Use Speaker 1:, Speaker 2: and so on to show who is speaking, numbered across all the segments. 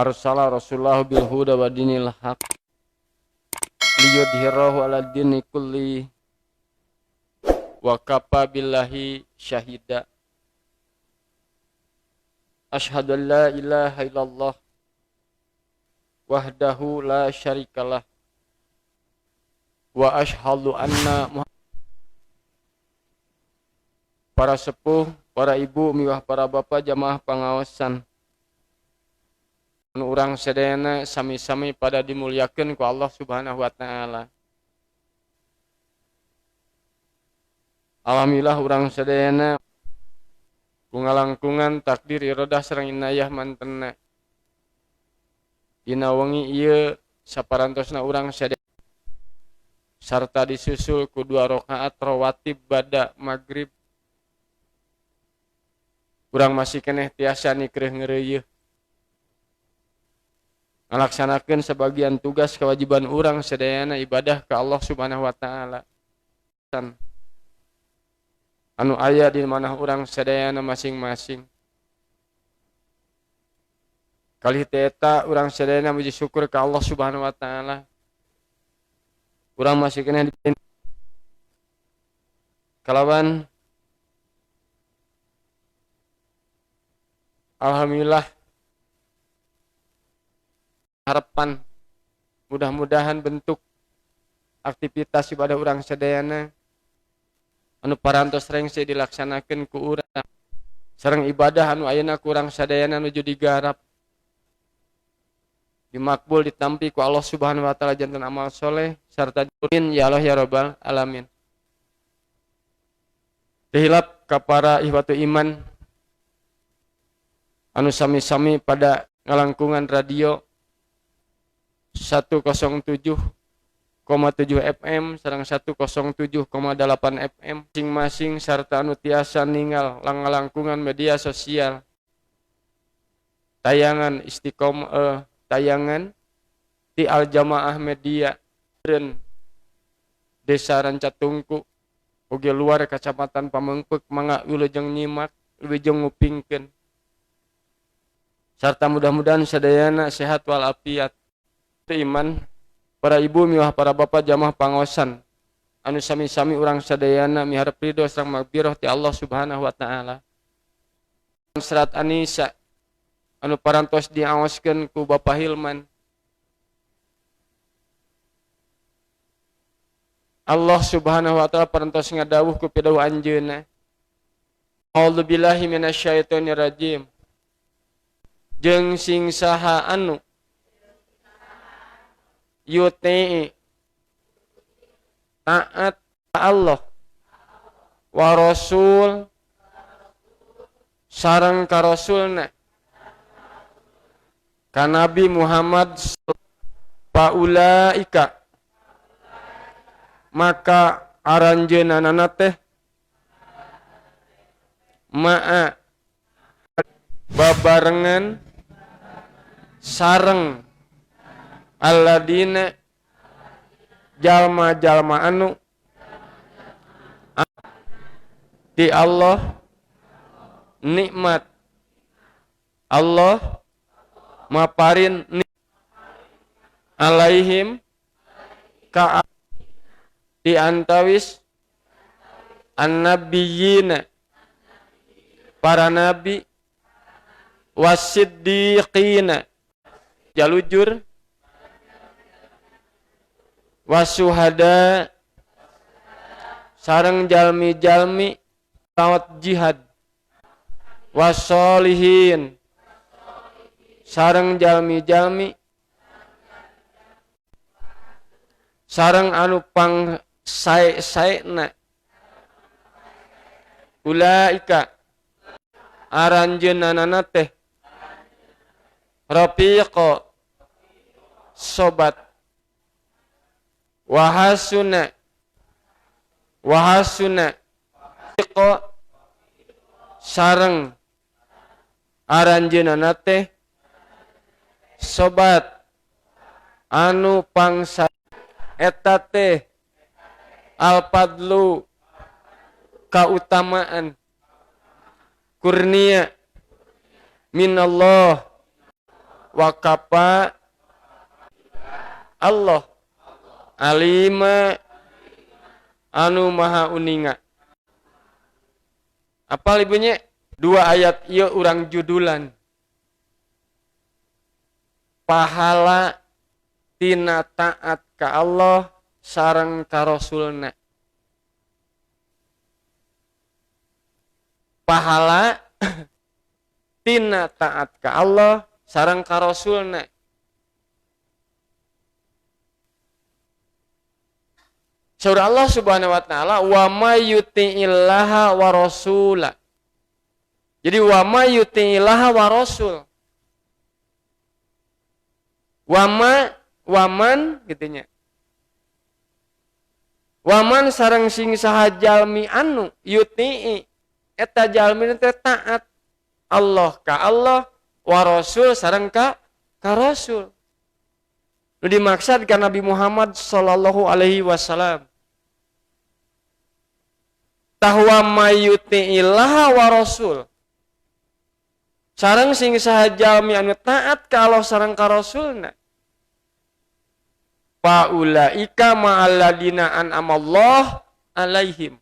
Speaker 1: Arsala Rasulullah bil huda wa dinil haq liyudhhirahu ala dini kulli wa kafa billahi syahida. Asyhadu an la ilaha illallah wahdahu la syarikalah wa asyhadu anna Muhammad. Para sepuh, para ibu, miwah para bapak jamaah pangaosan anu urang sadayana sami-sami pada dimuliakeun ku Allah Subhanahu wa taala. Alhamdulillah urang sadayana ku ngalangkungan takdir iradah sareng inayah mantena. Dina wengi ieu saparantosna urang sadayana sarta disusul ku 2 rakaat rawatib bada magrib. Urang masih keneh tiasa nikreuh ngeureuyeuh ngalaksanakeun sebagian tugas kewajiban urang sadayana ibadah ka Allah Subhanahu wa taala. Anu aya di mana urang sadayana masing-masing. Kalih teh eta urang sadayana muji syukur ka Allah Subhanahu wa taala. Urang masih keneh di kalawan alhamdulillah harapan mudah-mudahan bentuk aktivitas ibadah urang sadayana anu parantos rengse dilaksanakeun ku urang sareng ibadah anu ayeuna ku urang sadayana nuju digarap dimakbul ditampi ku Allah Subhanahu wa taala janten amal soleh sarta amin ya Allah ya rabbal alamin. Teu hilap ka para ihwatu iman anu sami-sami pada ngalangkungan radio 107,7 FM sareng 107,8 FM masing-masing sarta anu tiasa ningal langalangkungan media sosial tayangan istiqomah tayangan ti Al Jamaah Media Desa Rancatungku oge luar kecamatan Pameungpeuk mangga wilujeng nyimak wilujeng ngupingkeun sarta mudah-mudahan sadayana sehat walafiat. Iman para ibu miwah para bapak jamaah pangosan anu sami-sami urang sadayana miharep ridho sareng magfirah ti Allah Subhanahu wa taala. Surat An-Nisa anu parantos diaoskeun ku Bapak Hilman. Allah Subhanahu wa taala parantos ngadawuh ku pidawuh anjeunna. A'udzubillahi minasyaitonirrajim. Jeung sing saha anu yuti taat Allah wa rasul sareng ka rasulna ka Nabi Muhammad faulaika maka aranjeunana teh ma'a babarengan sareng alladina jalma-jalma anu ti Allah nikmat Allah maparin alaihim ka di antawis annabiyina para nabi wasiddiqina jalujur wasuhada sareng jalmi-jalmi tawat jihad wasolihin sareng jalmi-jalmi sareng anu pang sae-saena ulaika aranjeunana teh rafiqo sobat wahasuna wahasuna ko sareng aranjeunana teh sobat anu pangsa eta teh al-fadlu kautamaan kurnia minallah Wa kafa Allah alima anu maha uninga. Apal ibunya? Dua ayat ieu urang judulan. Pahala tina taat ka Allah sareng ka Rasulna. Pahala tina taat ka Allah sareng ka Rasulna. Surah Allah Subhanahu wa taala wa may yuti'illaha wa rasula. Jadi wa may yuti'illaha wa rasul. Wama waman gitunya. Waman sareng sing saha jalmi anu yuti'i eta jalmi teh taat Allah ka Allah wa rasul sareng ka rasul. Nu dimaksud ka Nabi Muhammad sallallahu alaihi wasallam. Tahwa mayuti'illaha wa rasul. Sareng sing saha jalmi anu taat ka Allah sareng ka rasulna. Faulaika ma'alladina an'amallah alaihim.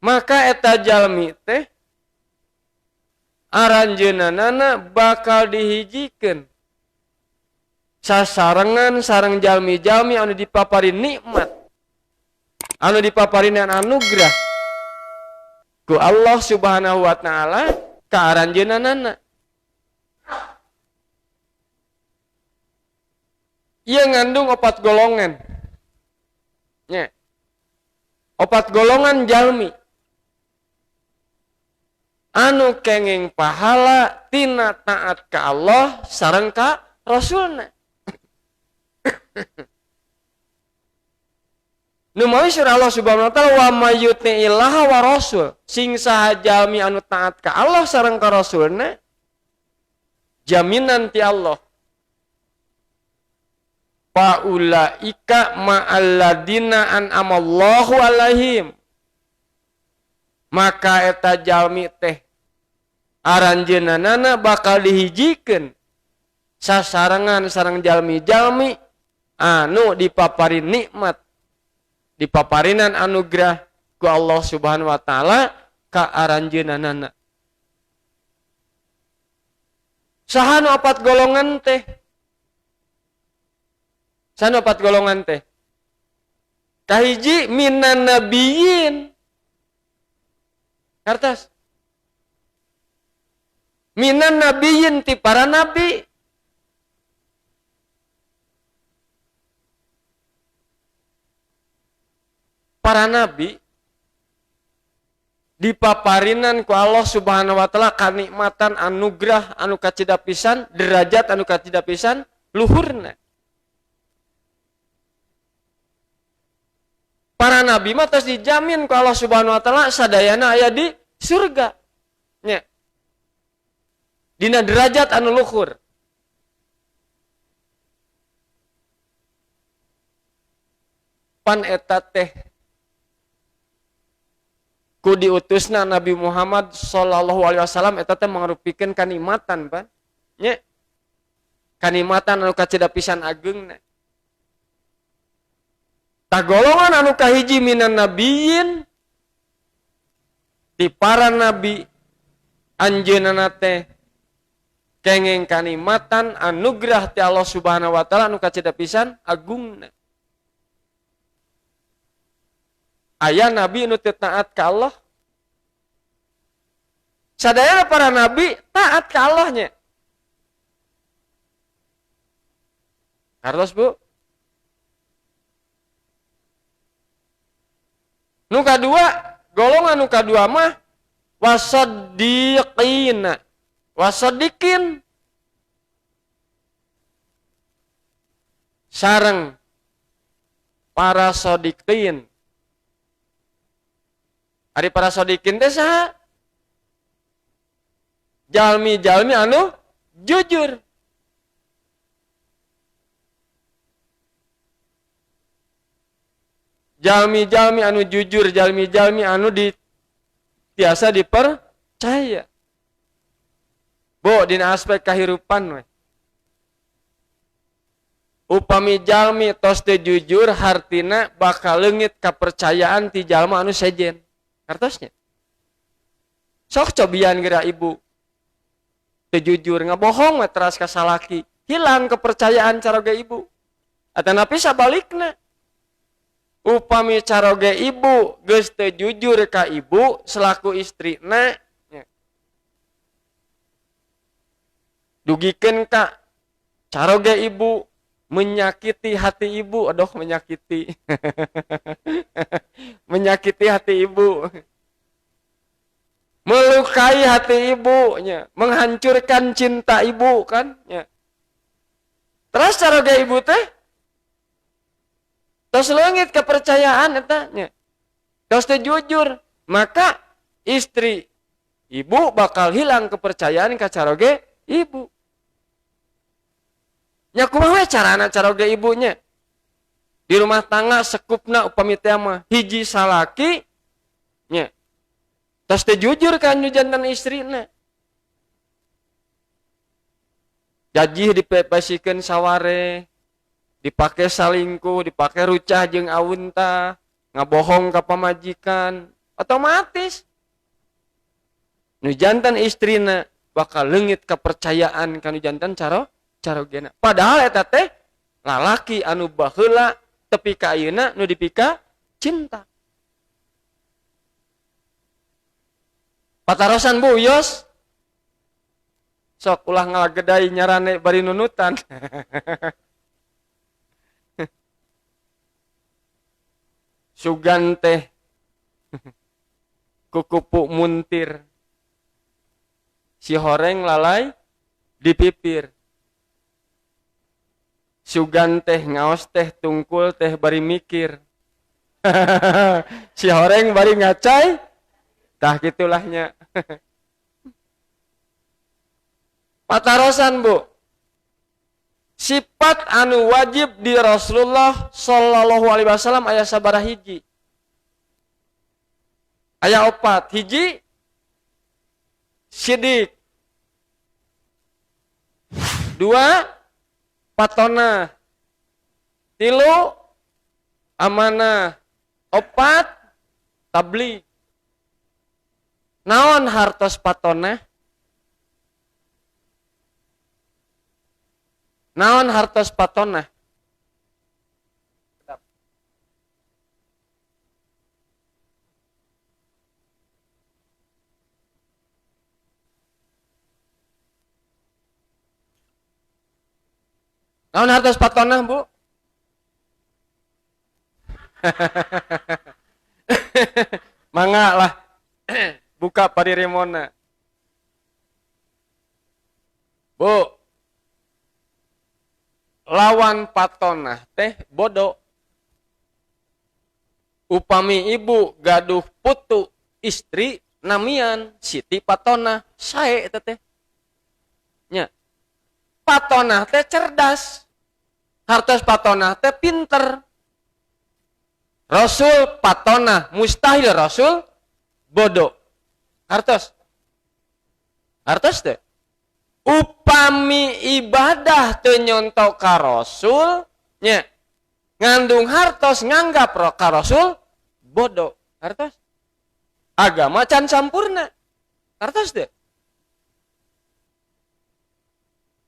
Speaker 1: Maka eta jalmi teh aranjeunana bakal dihijikeun sasarengan sareng jalmi-jalmi anu dipaparin nikmat, anu dipaparin anugerah ku Allah Subhanahu wa taala ka aranjeunana. Ieu ngandung opat golongan. Nya. Opat golongan jalmi anu kenging pahala tina taat ka Allah sareng ka Rasulna. Nu mawi surah Allah Subhanahu wa taala wa may yuti'illaha wa rasul. Sing saha jalmi anu taat ka Allah sareng ka Rasulna, jaminan ti Allah. Faulaika ma'alladina an'amallahu alaihim. Maka eta jalmi teh aranjeunana bakal dihijikeun sasarengan sareng jalmi-jalmi anu dipaparin nikmat, dipaparinan anugerah ku Allah Subhanahu wa taala ka aranjeunana. Saha nu opat golongan teh? Saha nu opat golongan teh? Kahiji minan nabiyyin. Kartas. Minan nabiyyin ti para nabi. Para nabi dipaparinan ku Allah Subhanahu wa taala kanikmatan anugerah anu kacida pisan, derajat anu kacida pisan luhurna. Para nabi mah tos dijamin ku Allah Subhanahu wa taala sadayana aya di surga. Nya. Dina derajat anu luhur. Pan eta teh ku diutusna Nabi Muhammad sallallahu alaihi wasallam eta teh mangrupikeun kanikmatan pan nya, kanikmatan anu kacida pisan ageungna. Tah golongan anu kahiji minan nabiyyin ti para nabi anjeunna teh kenging kanikmatan anugerah ti Allah Subhanahu wa taala anu kacida pisan agungna. Aya nabi nu teu taat ka Allah. Sadayana para nabi taat ka Allahnya. Carlos Bu. Nu kadua, golongan nu kadua mah wasaddiqina. Wasaddiqin sareng para sadiqin. Ari para sadiqin teh saha? Jalmi-jalmi anu jujur. Jalmi-jalmi anu jujur, jalmi-jalmi anu biasa dipercaya. Bu, dina aspek kahirupan we. Upami jalmi tos teu jujur hartina bakal leungit kapercayaan ti jalma anu sejen. Kartosnya. Sok cobian geura ibu. Teu jujur ngabohong we teras ka salaki, hilang kepercayaan caroge ibu. Atanapi sabalikna. Upami caroge ibu geus teu jujur ka ibu selaku istrina nya. Dugikeun ka caroge ibu menyakiti hati ibu, aduh menyakiti. Menyakiti hati ibu. Melukai hati ibu nya, menghancurkan cinta ibu kan nya. Terus caroge ibu teh tos leungit kepercayaan eta nya. Tos teu jujur, maka istri ibu bakal hilang kepercayaan ka caroge ibu. Nya kumaha we carana caroge ibunya? Di rumah tangga sekupna upami teh mah hiji salaki nya. Tos teu jujur ka anu jantan istrina. Gaji dipepesikeun saware, dipake salingkuh, dipake rucah jeung aunta, ngabohong ka pamajikan, otomatis nu jantan istrina bakal leungit kepercayaan ka nu jantan carogena. Padahal eta teh lalaki anu baheula tepi ka ayeuna nu dipika cinta. Patarosan Bu Yos. Sok ulah ngalagedai nyarane bari nunutan. Sugan teh kukupu muntir. Si horeng lalai di pipir. Sugan teh ngaos teh tungkul teh bari mikir. Si horeng bari ngacai. Tah gitulahnya. Patarosan Bu. Sifat anu wajib di Rasulullah sallallahu alaihi wasallam aya sabaraha hiji? Aya opat. Hiji sidik. Dua patona. Tilu amanah. Opat tabligh. Naon hartos patona? Naon hartos patona? Naon hartos patona, Bu? Mangga lah. Buka pariremona. Bu, lawan patonah teh bodoh. Upami ibu gaduh putu istri namian Siti Patonah sae eta teh. Nya. Patonah teh cerdas. Hartos patonah teh pinter. Rasul patonah mustahil Rasul bodoh. Hartos. Hartos teh. Upami ibadah teu nyontok ka Rasul nya, ngandung hartos nganggap ka Rasul bodoh. Hartos. Agama can sampurna. Hartos teh.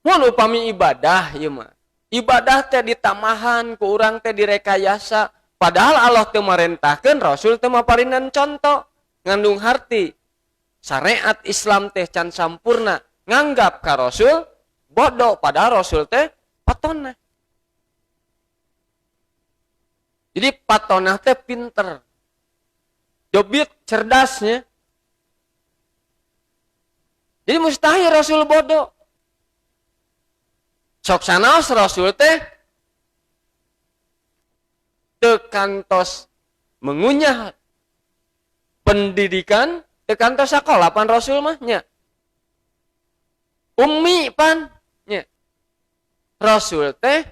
Speaker 1: Mun upami ibadah ieu mah. Ibadah teh ditamahan ku urang teh direkayasa. Padahal Allah teu marentahkeun, Rasul teu maparinan contoh. Ngandung harti. Syariat Islam teh can sampurna. Nganggap ka Rasul bodoh, padahal Rasul teh patonah. Jadi patonah teh pinter. Jobit cerdasnya. Jadi mustahil Rasul bodoh. Sok sanaos Rasul teh teu kantos mengunyah pendidikan, teu kantos sakola pan Rasul mah nya. Ummi pan nya. Rasul teh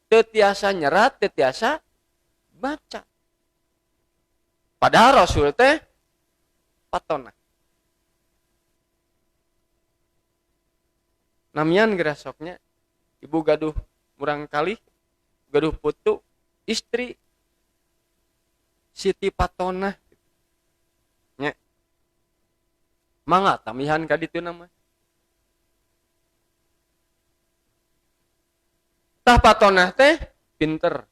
Speaker 1: teu tiasa nyerat, teu tiasa baca. Padahal Rasul teh patona. Namian gerasoknya ibu gaduh murang kali gaduh putu istri Siti Patonah nya mangga tambihan ka ditu nama tah Patonah teh pinter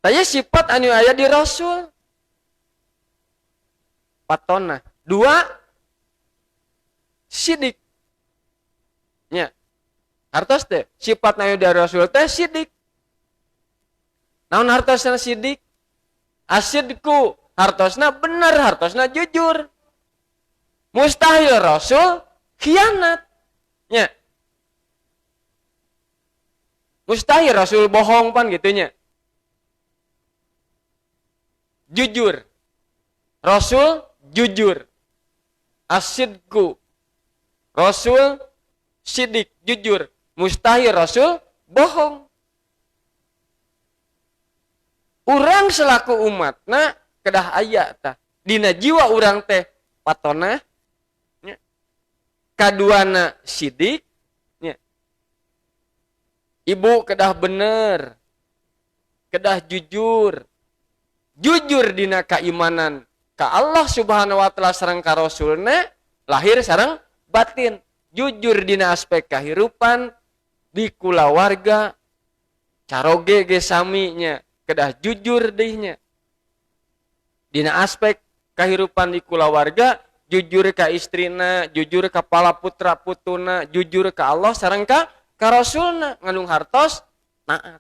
Speaker 1: taya sifat anu aya di Rasul Patonah dua sidik nya hartos teh sifat anu di Rasul teh sidik. Naon hartosna sidik? Asidku hartosna bener, hartosna jujur. Mustahil Rasul khianat nya. Mustahil Rasul bohong pan gitunya. Jujur. Rasul jujur. Asidku. Rasul sidik, jujur. Mustahil Rasul bohong. Urang selaku umatna kedah aya tah. Dina jiwa urang teh patonah nya. Kaduana sidik nya. Ibu kedah bener. Kedah jujur. Jujur dina keimanan ka Allah Subhanahu wa taala sareng ka Rasulna, lahir sareng batin. Jujur dina aspek kahirupan di kulawarga caroge ge sami nya. Kedah jujur dihnya. Dina aspek kehidupan di kulawarga, jujur ka istrina, jujur ka pala putra putuna, jujur ka Allah sareng ka Rasulna, ngandung hartos taat.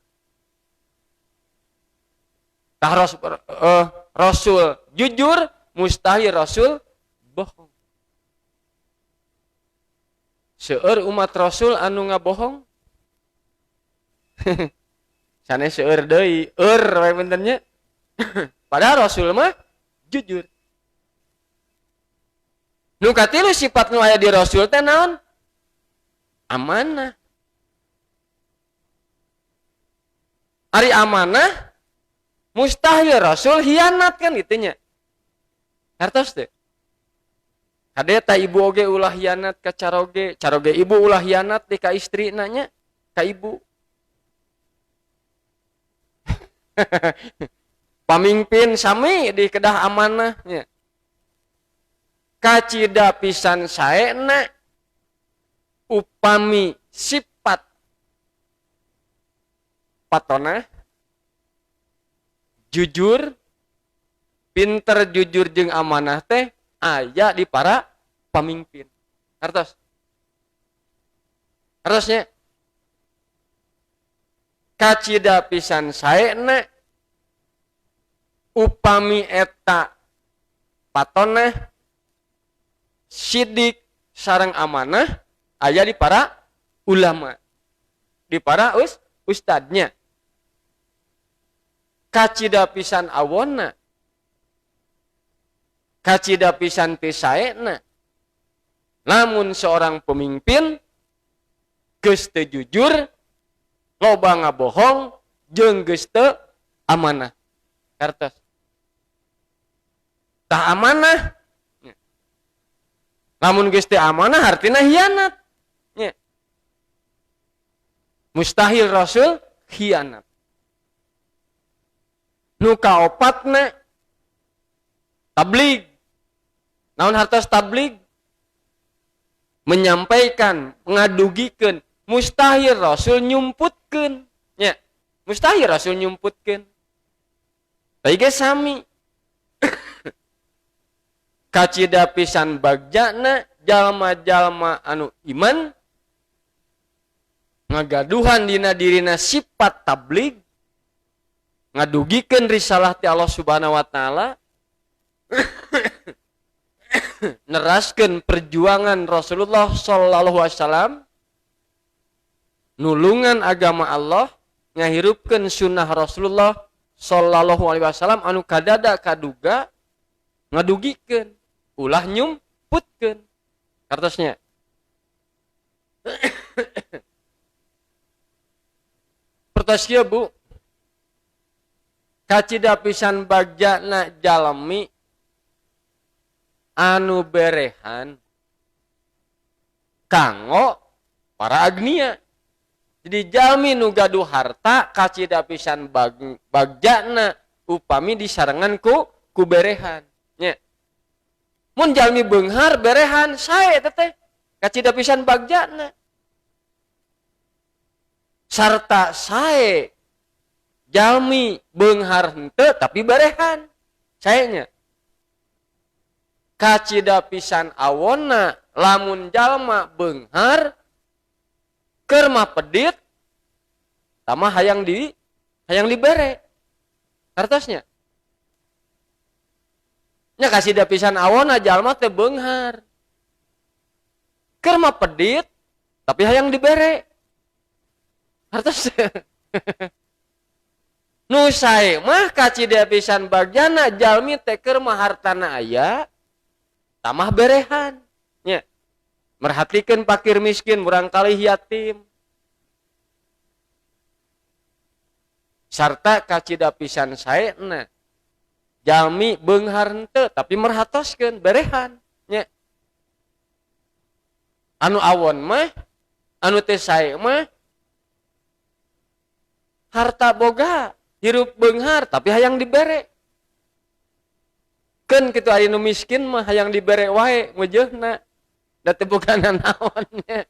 Speaker 1: Tah Rasul jujur, mustahil Rasul bohong. Seueur umat Rasul anu ngabohong. Sanes seueur deui, eur we puntennya. Padahal Rasul mah jujur. Nu katilu sifat nu aya di Rasul teh naon? Amanah. Ari amanah mustahil Rasul hianat kan gitunya. Hartos teh. Kade ta ibu oge ulah hianat ka caroge, caroge ibu ulah hianat di ka istrina nya, ka ibu. Pamimpin sami di kedah amanahnya. Kacida pisan saena upami sifat patonah jujur, pinter jujur jeung amanah teh aya di para pamimpin. Hartos. Hartosnya kacida pisan saena upami eta patonah sidik sareng amanah aya di para ulama, di para ustadnya. Kacida pisan awonna, kacida pisan teu saena lamun seorang pemimpin geus teu jujur, loba ngabohong jeung geus teu amanah. Kartos. Tah amanah. Lamun geus teu amanah artina hianat. Nya. Mustahil Rasul hianat. Nu kaopatna tabligh. Naon hartos tabligh? Menyampaikan, ngadugikeun. Mustahil Rasul nyumputkeun. Nya. Mustahil Rasul nyumputkeun. Tapi ge sami. Kacida pisan bagjana jalma-jalma anu iman ngagaduhan dina dirina sifat tabligh, ngadugikeun risalah ti Allah Subhanahu wa taala, neraskeun perjuangan Rasulullah sallallahu alaihi wasallam, nulungan agama Allah, ngahirupkeun sunnah Rasulullah sallallahu alaihi wasallam anu kadada kaduga ngadugikeun, ulah nyumputkeun. Kartosnya. Pertos kieu Bu. Kacida pisan bagjana jalmi anu berehan Kanggo para agnia. Jadi jalmi nu gaduh harta kacida pisan bagjana upami disarengan ku berehan nya. Mun jalmi beunghar berehan sae teh kacida pisan bagjana. Sarta sae jalmi beunghar henteu tapi berehan sae nya. Kacida pisan awonna lamun jalma beunghar keur mah pedit tama hayang dibere hartosnya. Nya kacida pisan awonna jalma teh beunghar keur mah pedit tapi hayang dibere hartos. Nu sae mah kacida pisan bagjana jalmi teh keur mah hartana aya tamah berehan nya. Merhatikeun pakir miskin murangkalih yatim. Sarta kacida pisan saena jalmi beunghar henteu tapi merhatoskeun berehan nya. Anu awon mah anu teu sae mah harta boga hirup beunghar tapi hayang dibere. Keun kitu aya nu miskin mah hayang dibere wae meujeuna. Da teu boga nanaon nya.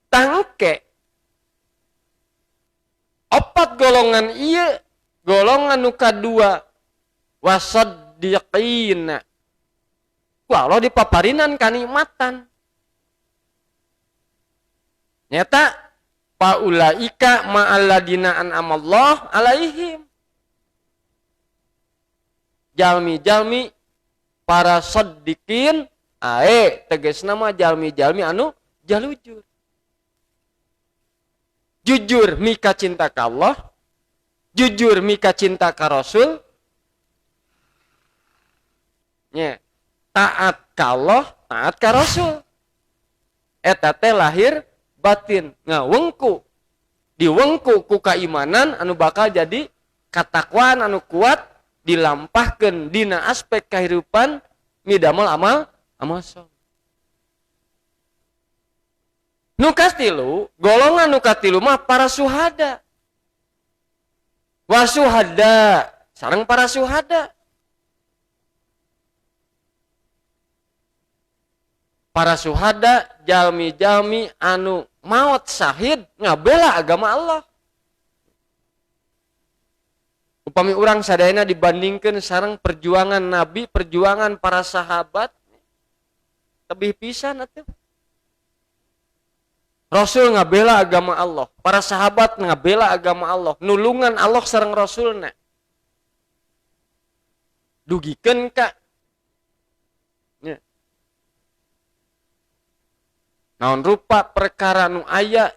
Speaker 1: Tangke opat golongan ieu, golongan nu kadua wasaddiqina. Ku Allah dipaparinan kanikmatan. Nyata faulaika ma'alladina an'amallahu alaihim. Jalmi-jalmi para saddiqin ae tegasna mah jalmi-jalmi anu jalujur. Jujur mika cinta ka Allah, jujur mika cinta ka Rasul. Nya, taat ka Allah, taat ka Rasul. Eta teh lahir batin ngawengku, diwengku ku kaimanan anu bakal jadi katakwaan anu kuat dilampahkeun dina aspek kehidupan midamel amal amal soleh. Nu katilu, golongan nu katilu mah para suhada. Wasuhada sareng para suhada. Para suhada jalmi-jalmi anu maot syahid ngabela agama Allah. Upami urang sadayana dibandingkeun sareng perjuangan Nabi, perjuangan para sahabat, tebih pisan atuh. Rasul ngabela agama Allah, para sahabat ngabela agama Allah, nulungan Allah sareng Rasulna. Dugikeun ka nya. Naon rupa perkara nu aya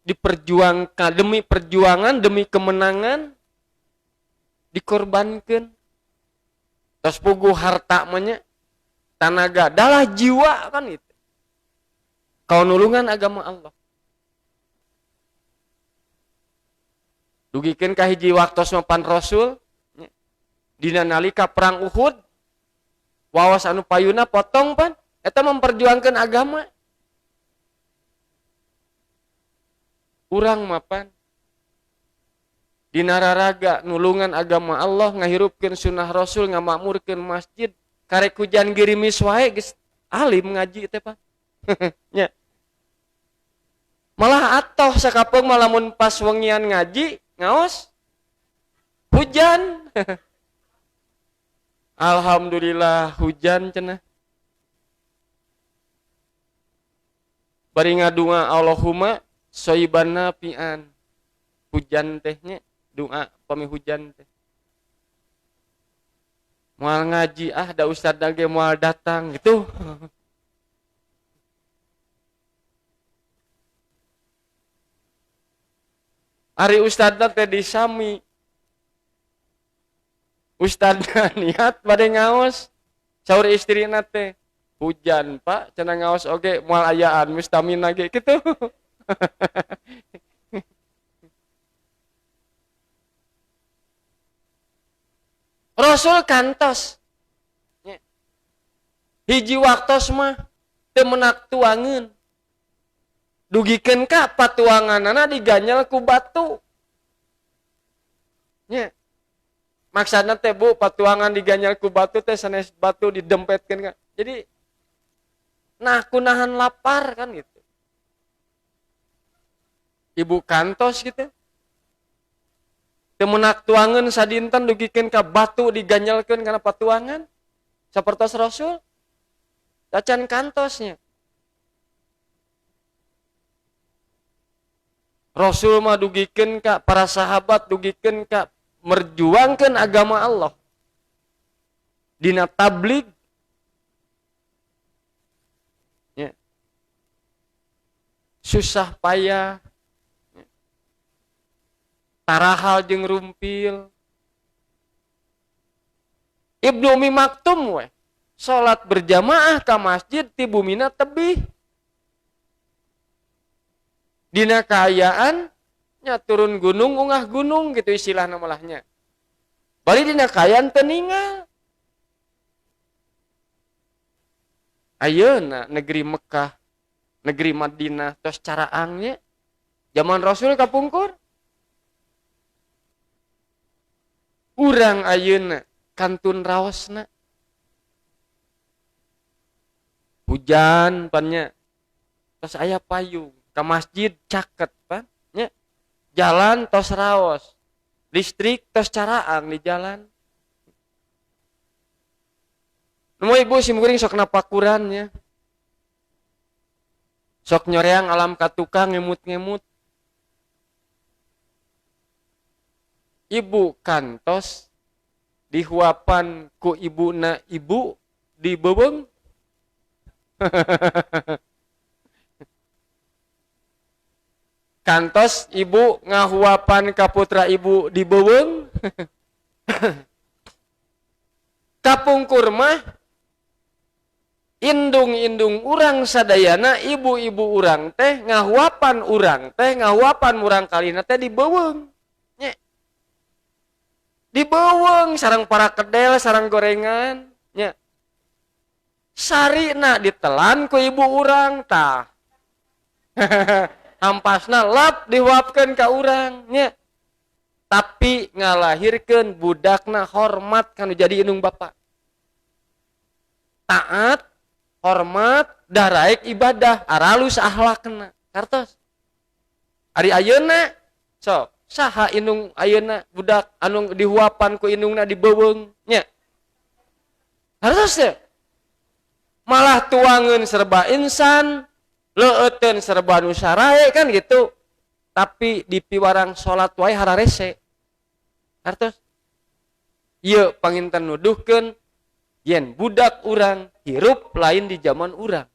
Speaker 1: diperjuangkan demi perjuangan, demi kemenangan dikorbankan. Tos puguh harta mah nya, tanaga, dalah jiwa kan itu. Kau nulungan agama Allah. Dugikeun ka hiji waktos mapan Rasul dina nalika perang Uhud, wawas anu payuna potong pan, eta memperjuangkan agama. Urang mapan dina raraga nulungan agama Allah, ngahirupkeun sunah Rasul, ngamakmurkeun masjid, karek hujan girimis wae geus alim ngaji teh pan. Nya. Malah atoh sakapeung malamun pas wengian ngaji ngaos hujan. Alhamdulillah hujan cenah. Bari ngadunga Allahumma soiban nafian. Hujan teh nya doa pami hujan teh. Moal ngaji ah da ustadna ge moal datang gitu. Ari ustadna teh disami. Ustadna niat bade ngaos. Saur istrina teh, hujan Pak, cenah ngaos oge moal ayaan mustamina ge kitu. Rasul kantos. Hiji waktos mah teu menak tuangeun. Dugikeun ka patuanganana diganyel ku batu. Nya. Maksudna teh Bu, patuangan diganyel ku batu teh sanes batu didempetkeun ka. Jadi nah kunahan lapar kan gitu. Ibu kantos gitu. Teu menak tuangeun sadinten dugikeun ka batu diganyelkeun kana patuangan. Sapertos Rasul. Tacan kantosnya. Rasul mah dugikeun ka para sahabat dugikeun ka merjuangkeun agama Allah. Dina tabligh. Ya. Susah payah. Tarahal jeung rumpil. Ibnu Umi Maktum we salat berjamaah ka masjid ti bumina tebih. Dina kaayaan nya turun gunung ungah gunung gitu istilahna malahnya. Bari dina kaayaan teu ningal. Ayeuna negeri Mekah, negeri Madinah tos caraangnya zaman Rasul kapungkur. Urang ayeuna kantun raosna. Hujan pannya tos aya payung, ka masjid caket pan nya. Jalan tos raos, listrik tos caraang di jalan. Nu ibu simkuring sok napakuran nya. Sok nyoreang alam ka tukang ngemut-ngemut. Ibu kantos dihuapan ku ibuna ibu di beubeung. Kantos ibu ngahuapan ka putra ibu di beubeung. Kapungkur mah indung-indung urang sadayana ibu-ibu urang teh ngahuapan urang teh ngahuapan murang kalina teh di beubeung. Di beuweung sareng para kedel sareng gorengan nya. Sarina ditelan ku ibu urang tah. Hampasna lap dihuapkeun ka urang nya. Tapi ngalahirkeun budakna hormat kanu jadi indung bapa. Taat, hormat, daraek ibadah, aralus akhlakna. Kartos. Ari ayeuna sok saha indung ayeuna budak anu dihuapan ku indungna di beuweung nya. Hartos teh. Malah tuangeun serba insan, leueuteun serba nu sarae kan gitu. Tapi di piwarang salat wae hararese. Hartos. Ieu panginten nuduhkeun yen budak urang hirup lain di zaman urang.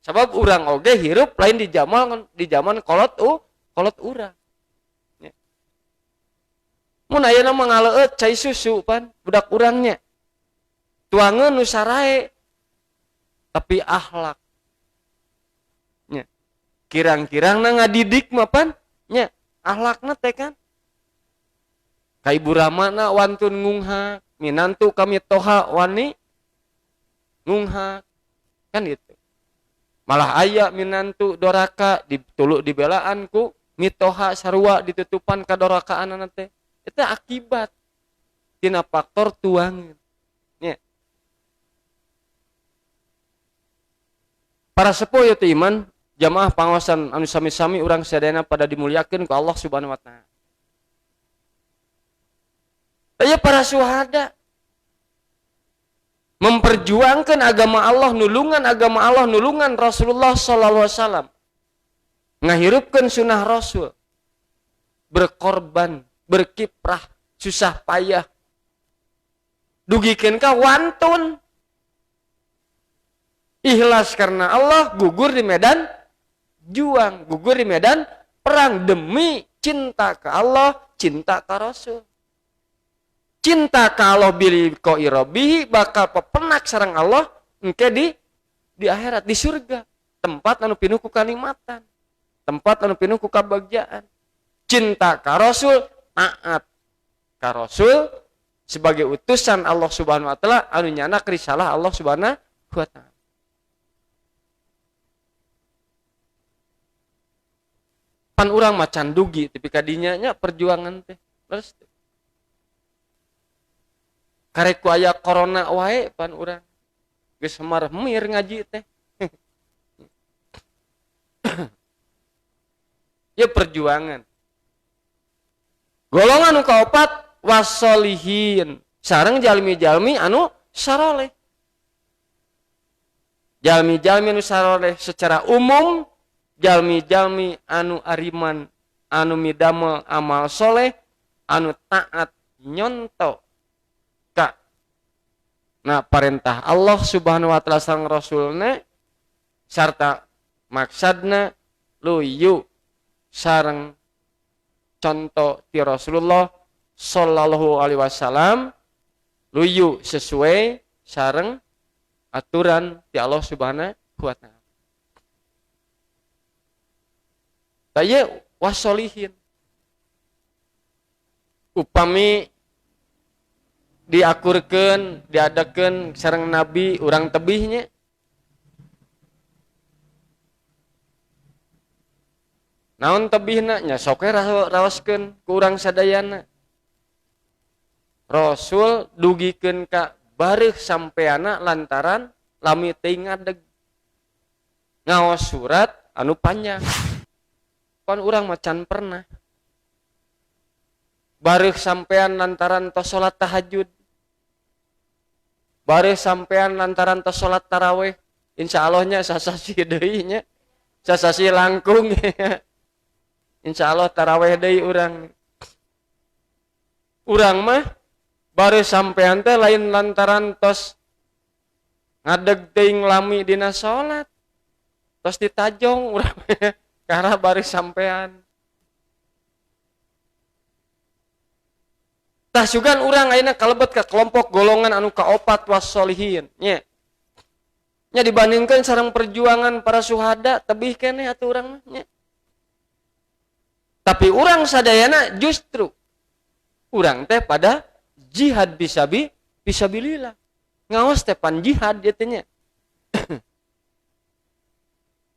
Speaker 1: Sabab urang oge hirup lain di zaman kolot urang. Mun ayeuna mah ngaleueut cai susu pan budak urangnya. Tuangeun nu sarae tapi akhlak. Nya. Kirang-kirangna ngadidik mah pan nya akhlakna teh kan. Ka ibu ramana wantun ngunghak, minantu kami toha wani ngunghak. Kan gitu. Malah aya minantu doraka dituluk dibelaan ku mitoha sarua ditutupan ka dorakaanana teh. Itu akibat tina faktor tuangan. Ya. Para sepuh yaitu iman, jamaah pangaosan anu sami-sami urang sadayana pada dimuliakeun ku Allah Subhanahu wa taala. Aya para syuhada memperjuangkan agama Allah, nulungan agama Allah, nulungan Rasulullah sallallahu alaihi wasallam. Ngahirupkeun sunah Rasul. Berkorban, berkiprah, susah payah. Dugikeun ka wantun. Ikhlas karena Allah, gugur di medan juang, gugur di medan perang demi cinta ke Allah, cinta ke Rasul. Cinta ka Allah biliqa'i rabbihi bakal pepenak sareng Allah engke di akhirat, di surga, tempat anu pinuh ku kanikmatan, tempat anu pinuh ku kabagjaan. Cinta ka Rasul, taat ka Rasul sebagai utusan Allah Subhanahu wa taala anu nyanak risalah Allah Subhanahu wa taala. Pan urang mah can dugi tapi kadinya nya perjuangan teh. Terus karek ku aya corona wae pan urang geus semar-mir ngaji teh. Ya perjuangan. Golongan nu kaopat wasolihin, sareng jalmi-jalmi anu saroleh. Jalmi-jalmi anu saroleh secara umum, jalmi-jalmi anu ariman, anu midamel amal soleh, anu taat nyonto ka na parentah Allah Subhanahu wa taala sareng rasulna sarta maksadna luyu sareng contoh ti Rasulullah sallallahu alaihi wasallam, luyu sesuai sareng aturan ti Allah Subhanahu wa taala. Tah wasolihin upami diakurkeun diadakeun sareng nabi urang tebihnya. Naon tebihna nya sok we raoskeun ku urang sadayana. Rasul dugikeun ka bareuh sampeana lantaran lami teuing ngadeg ngaos surat anu panjang. Pan urang mah can pernah. Bareuh sampean lantaran tos salat tahajud. Bareuh sampean lantaran tos salat tarawih. Insyaallah nya sasasi deui nya. Sasasi langkung. Insyaallah tarawih deui urang. Urang mah bareuh sampean teh lain lantaran tos ngadeg teuing lami dina salat. Tos ditajong urang karena bareuh sampean. Tah sugan urang ayeuna kalebet ka kelompok golongan anu kaopat wasolihin nya. Nya dibandingkeun sareng perjuangan para suhada tebih keneh atuh urang mah nya. Tapi urang sadayana justru urang teh pada jihad fisabilillah. Ngaos teh pan jihad ieu teh nya.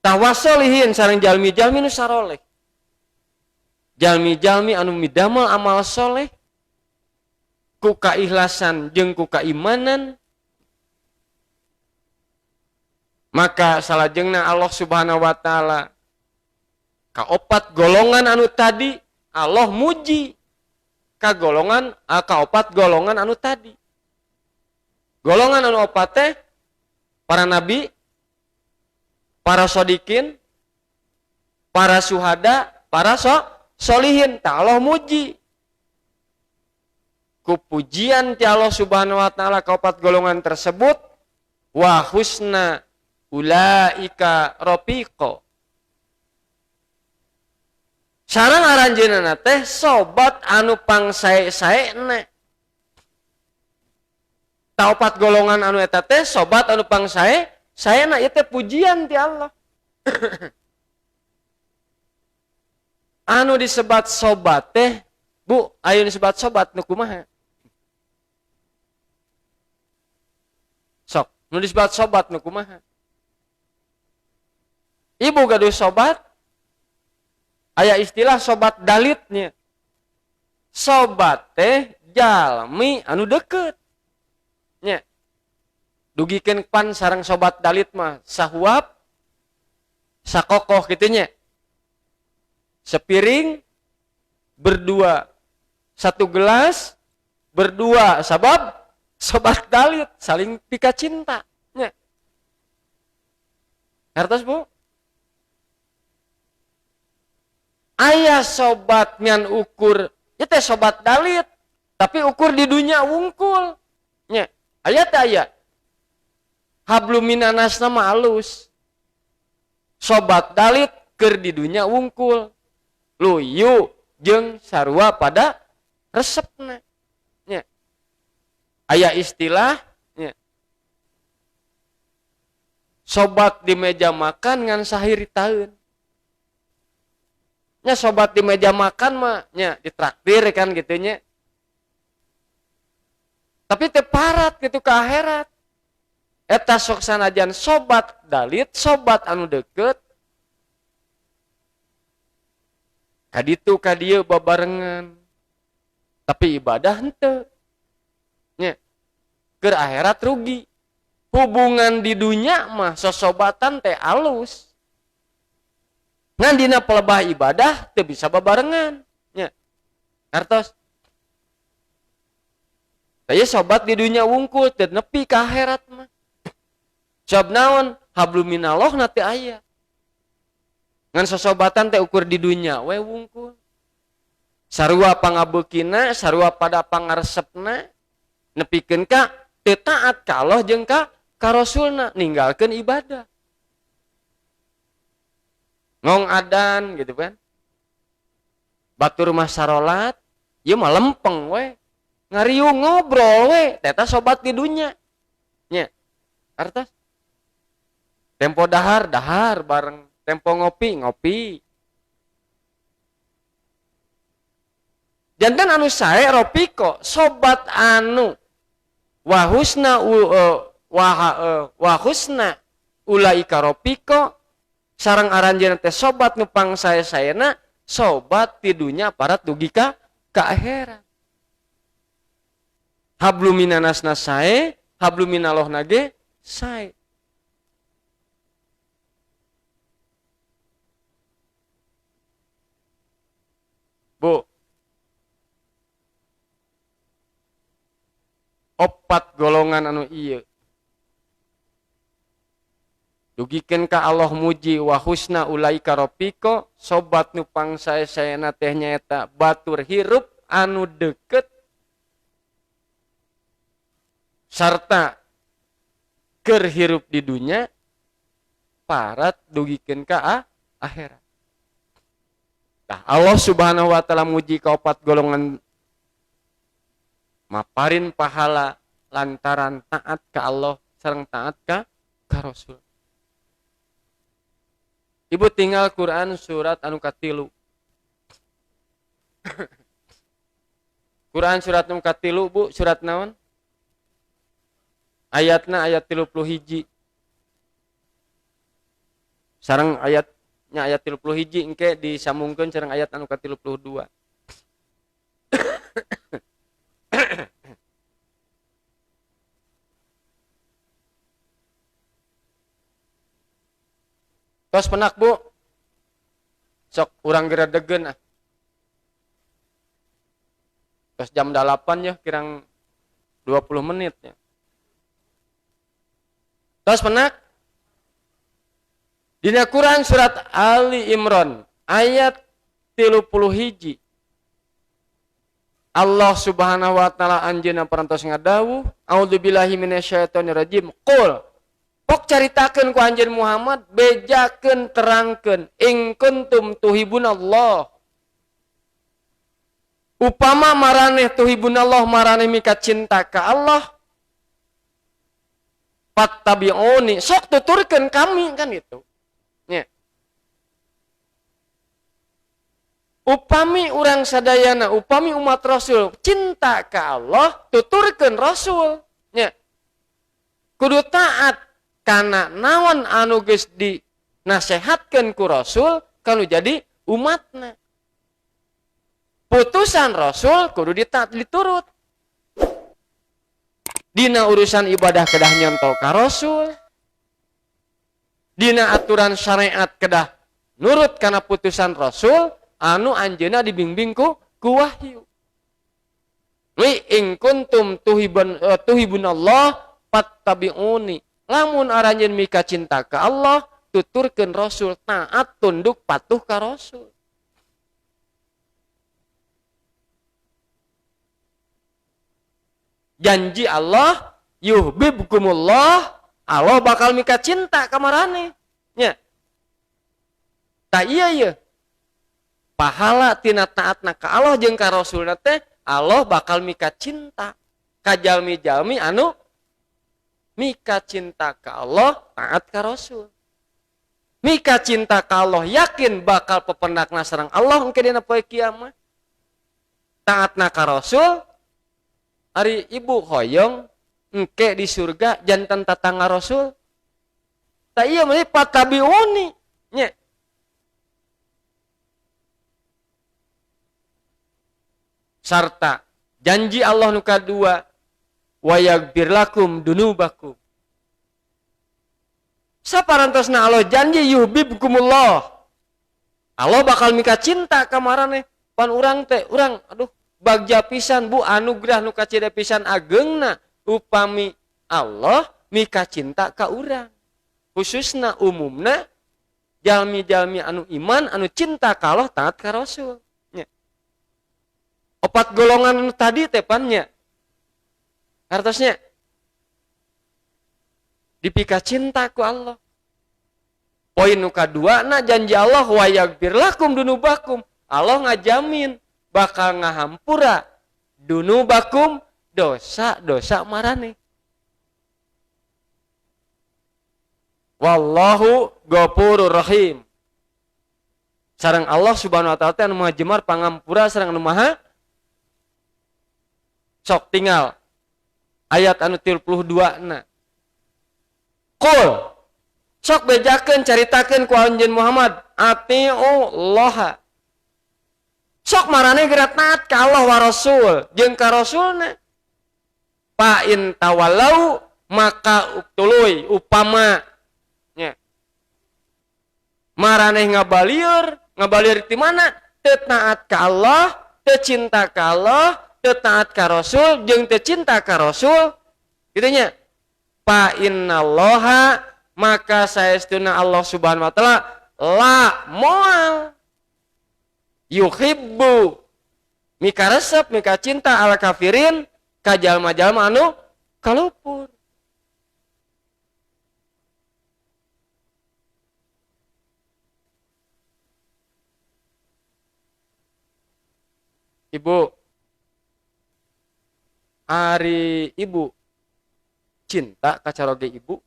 Speaker 1: Tah wasolihin sareng jalmi-jalmi nu saroleh. Jalmi-jalmi anu midamel amal soleh ku kaikhlasan jeung ku kaimanan, maka salajengna Allah Subhanahu wa taala kaopat golongan anu tadi Allah muji ka golongan kaopat golongan anu tadi. Golongan anu opat teh para nabi, para sodikin, para suhada, para solihin. Tah Allah muji ku pujian ti Allah Subhanahu wa taala kaopat golongan tersebut, wa husna ulaika rafiqa. Sareng aranjeunna teh sobat anu pangsae-saena. Tah opat golongan anu eta teh sobat anu pangsae-saena, ieu teh pujian ti Allah. Anu disebat sobat teh, Bu, ayo disebat sobat nu kumaha? Sok, nu disebat sobat nu kumaha? Ibu gaduh sobat, aya istilah sobat dalitnya. Sobat teh jalmi anu deket. Nya. Dugikeun pan sareng sobat dalit mah sahuap sakokoh kitu nya. Sepiring berdua, satu gelas berdua, sabab sobat dalit saling pika cinta nya. Hartos Bu? Ayah sobat ngan ukur, ya teh sobat dalit, tapi ukur di dunia wungkul. Nya, aya teh aya. Hablum minanasna mah alus. Sobat dalit keur di dunia wungkul. Luyu jeung sarua pada resepna. Nya. Aya istilah nya. Sobat di meja makan ngan sahiri taeun. Nya sobat di meja makan mah nya ditraktir kan gitu nya. Tapi teu parat gitu ke akhirat. Eta sok sanajan sobat dalit, sobat anu deket. Kaditu kadieu babarengan. Tapi ibadah henteu. Nya. Keur akhirat rugi. Hubungan di dunya mah sosobatan teh alus. Ngan dina pelebah ibadah teu bisa babarengan. Nya. Ngartos? Tah sobat di dunya wungkul teu nepi ka akhirat mah. Sebab naon? Hablum minallah na teu aya. Ngan sosobatan teh ukur di dunya we wungkul. Sarua pangabeukina, sarua pada pangaresepna, nepikeun ka teu taat ka Allah jeung ka Rasulna, ninggalkeun ibadah. Ngong adan gitu kan. Batur mah sarolat, ieu mah lempeng we. Ngariung ngobrol we, teta sobat di dunya. Nya. Artos? Tempo dahar, dahar bareng. Tempo ngopi, ngopi. Jantan anu sae ropiko, sobat anu wahusna wahusna ulaika ropiko sareng aranjeunna teh sobat nu pangsae-saena sobat ti dunya parat dugi ka akhirat. Hablum minanasna sae, hablum minallohna ge sae. Bu, opat golongan anu ieu dugikeun ka Allah muji wa husna ulaika rafiqo, sobat nu pangsae-saena teh nyaeta batur hirup anu deket sarta keur hirup di dunya parat dugikeun ka akhirat. Tah Allah Subhanahu wa taala muji ka opat golongan maparin pahala lantaran taat ka Allah sareng taat ka Rasul. Ibu tinggal Quran surat anu katilu. Quran surat anu katilu Bu, surat naon? Ayatna ayat 31. Sareng ayatnya ayat 31 engke disambungkeun sareng ayat anu ka-32. Tos penak Bu. Sok urang geredegen ah. Tos jam 8 ya, kirang 20 menit ya. Tos penak. Dina Quran surat Ali Imran ayat 31. Allah Subhanahu wa taala anjeunna parantos ngadawuh, a'udzubillahi minasyaitonirrajim. Qul, pok caritakeun ku anjeun Muhammad, bejakeun terangkeun, in kuntum tuhibunallah. Upama maraneh tuhibunallah, maraneh mika cinta ka Allah, fattabi'uni, sok tuturkeun kami kan gitu. Nya. Upami urang sadayana, upami umat Rasul cinta ka Allah, tuturkeun Rasul. Nya. Kudu taat kana naon anu geus dinasehatkeun ku Rasul kanu jadi umatna. Putusan Rasul kudu ditaat diturut. Dina urusan ibadah kedah nyontoh ka Rasul. Dina aturan syariat kedah nurut kana putusan Rasul anu anjeunna dibimbing ku wahyu. Wi in kuntum tuhibunallah fattabi'uni. Lamun aranjeun mika cinta ka Allah, tuturkeun Rasul, taat tunduk patuh ka Rasul. Janji Allah, yuhibbukumullah, Allah bakal mika cinta ka maraneh. Nya. Ta iya ye. Pahala tina taatna ka Allah jeung ka Rasulna teh, Allah bakal mika cinta ka jalmi-jalmi anu mika cinta ka Allah, taat ka Rasul. Mika cinta ka Allah, yakin bakal pependakna sareng Allah engke dina poe kiamat. Taatna ka Rasul, ari ibu hoyong Engke di surga jantan tatangga Rasul. Tak iya mah patabiuni nya. Sarta janji Allah nu kadua wa yaghfir lakum dunubakum. Saparantosna Allah janji yuhibbukumullah. Allah bakal mika cinta ka maraneh. Pan urang teh urang aduh bagja pisan bu anugerah nu kacida pisan ageungna upami Allah mika cinta ka urang. Khususna umumna jalmi-jalmi anu iman anu cinta ka Allah taat ka Rasul. Nya. Opat golongan anu tadi teh pan nya. Hartosnya dipika cinta ku Allah. Poin nu kadua na janji Allah wa yaghfir lakum dunubakum. Allah ngajamin bakal ngahampura dunubakum dosa-dosa marane. Wallahu ghafurur rahim. Sareng Allah Subhanahu wa taala teh anu maha jemar pangampura sareng anu maha sok tinggal ayat anu 32 na. Qul sok bejakeun caritakeun ku anjeun Muhammad atiu Allah. Sok marane geura taat ka Allah wa Rasul jeung ka Rasulna. Fa in tawallau maka tuluy upama nya. Maraneh ngabalieur, ngabalieur ti mana? Teu taat ka Allah, teu cinta ka Allah, teu taat ka Rasul jeung teu cinta ka Rasul. Kitu nya. Fa innallaha maka saestuna Allah Subhanahu wa taala la moal yuhibbu mika resep mika cinta ala kafirin ka jalma-jalma anu kalupur. Ibu, ari ibu cinta ka caroge ibu.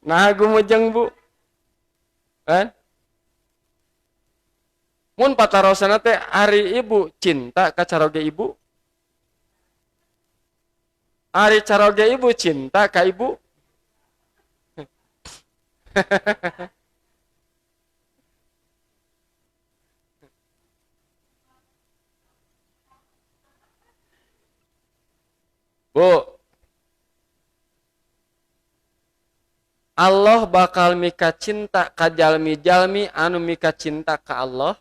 Speaker 1: Nah, gumujeng bu. Kan? Mun patarosana teh ari ibu cinta ka caroge ibu. Ari caroge ibu cinta ka ibu. Bu, Allah bakal mika cinta ka jalmi-jalmi anu mika cinta ka Allah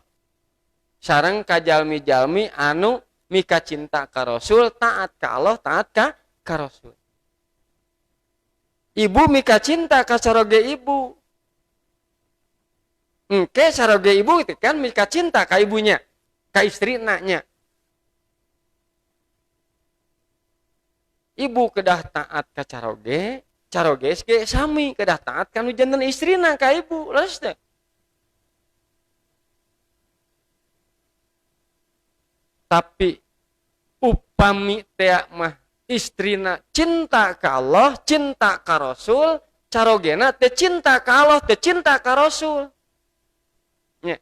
Speaker 1: sareng ka jalmi-jalmi anu mika cinta ka Rasul, taat ka Allah, taat ka Rasul. Ibu mika cinta ka saroge ibu. Engke saroge ibu itu kan mika cinta ka ibunya, ka istrina nya. Ibu kedah taat ka caroge, caroge ge sami kedah taat ka nu janten istrina ka ibu, leres teh. Tapi upami teh mah istrina cinta ka Allah, cinta ka Rasul, carogena teh cinta ka Allah, teh cinta ka Rasul. Nya.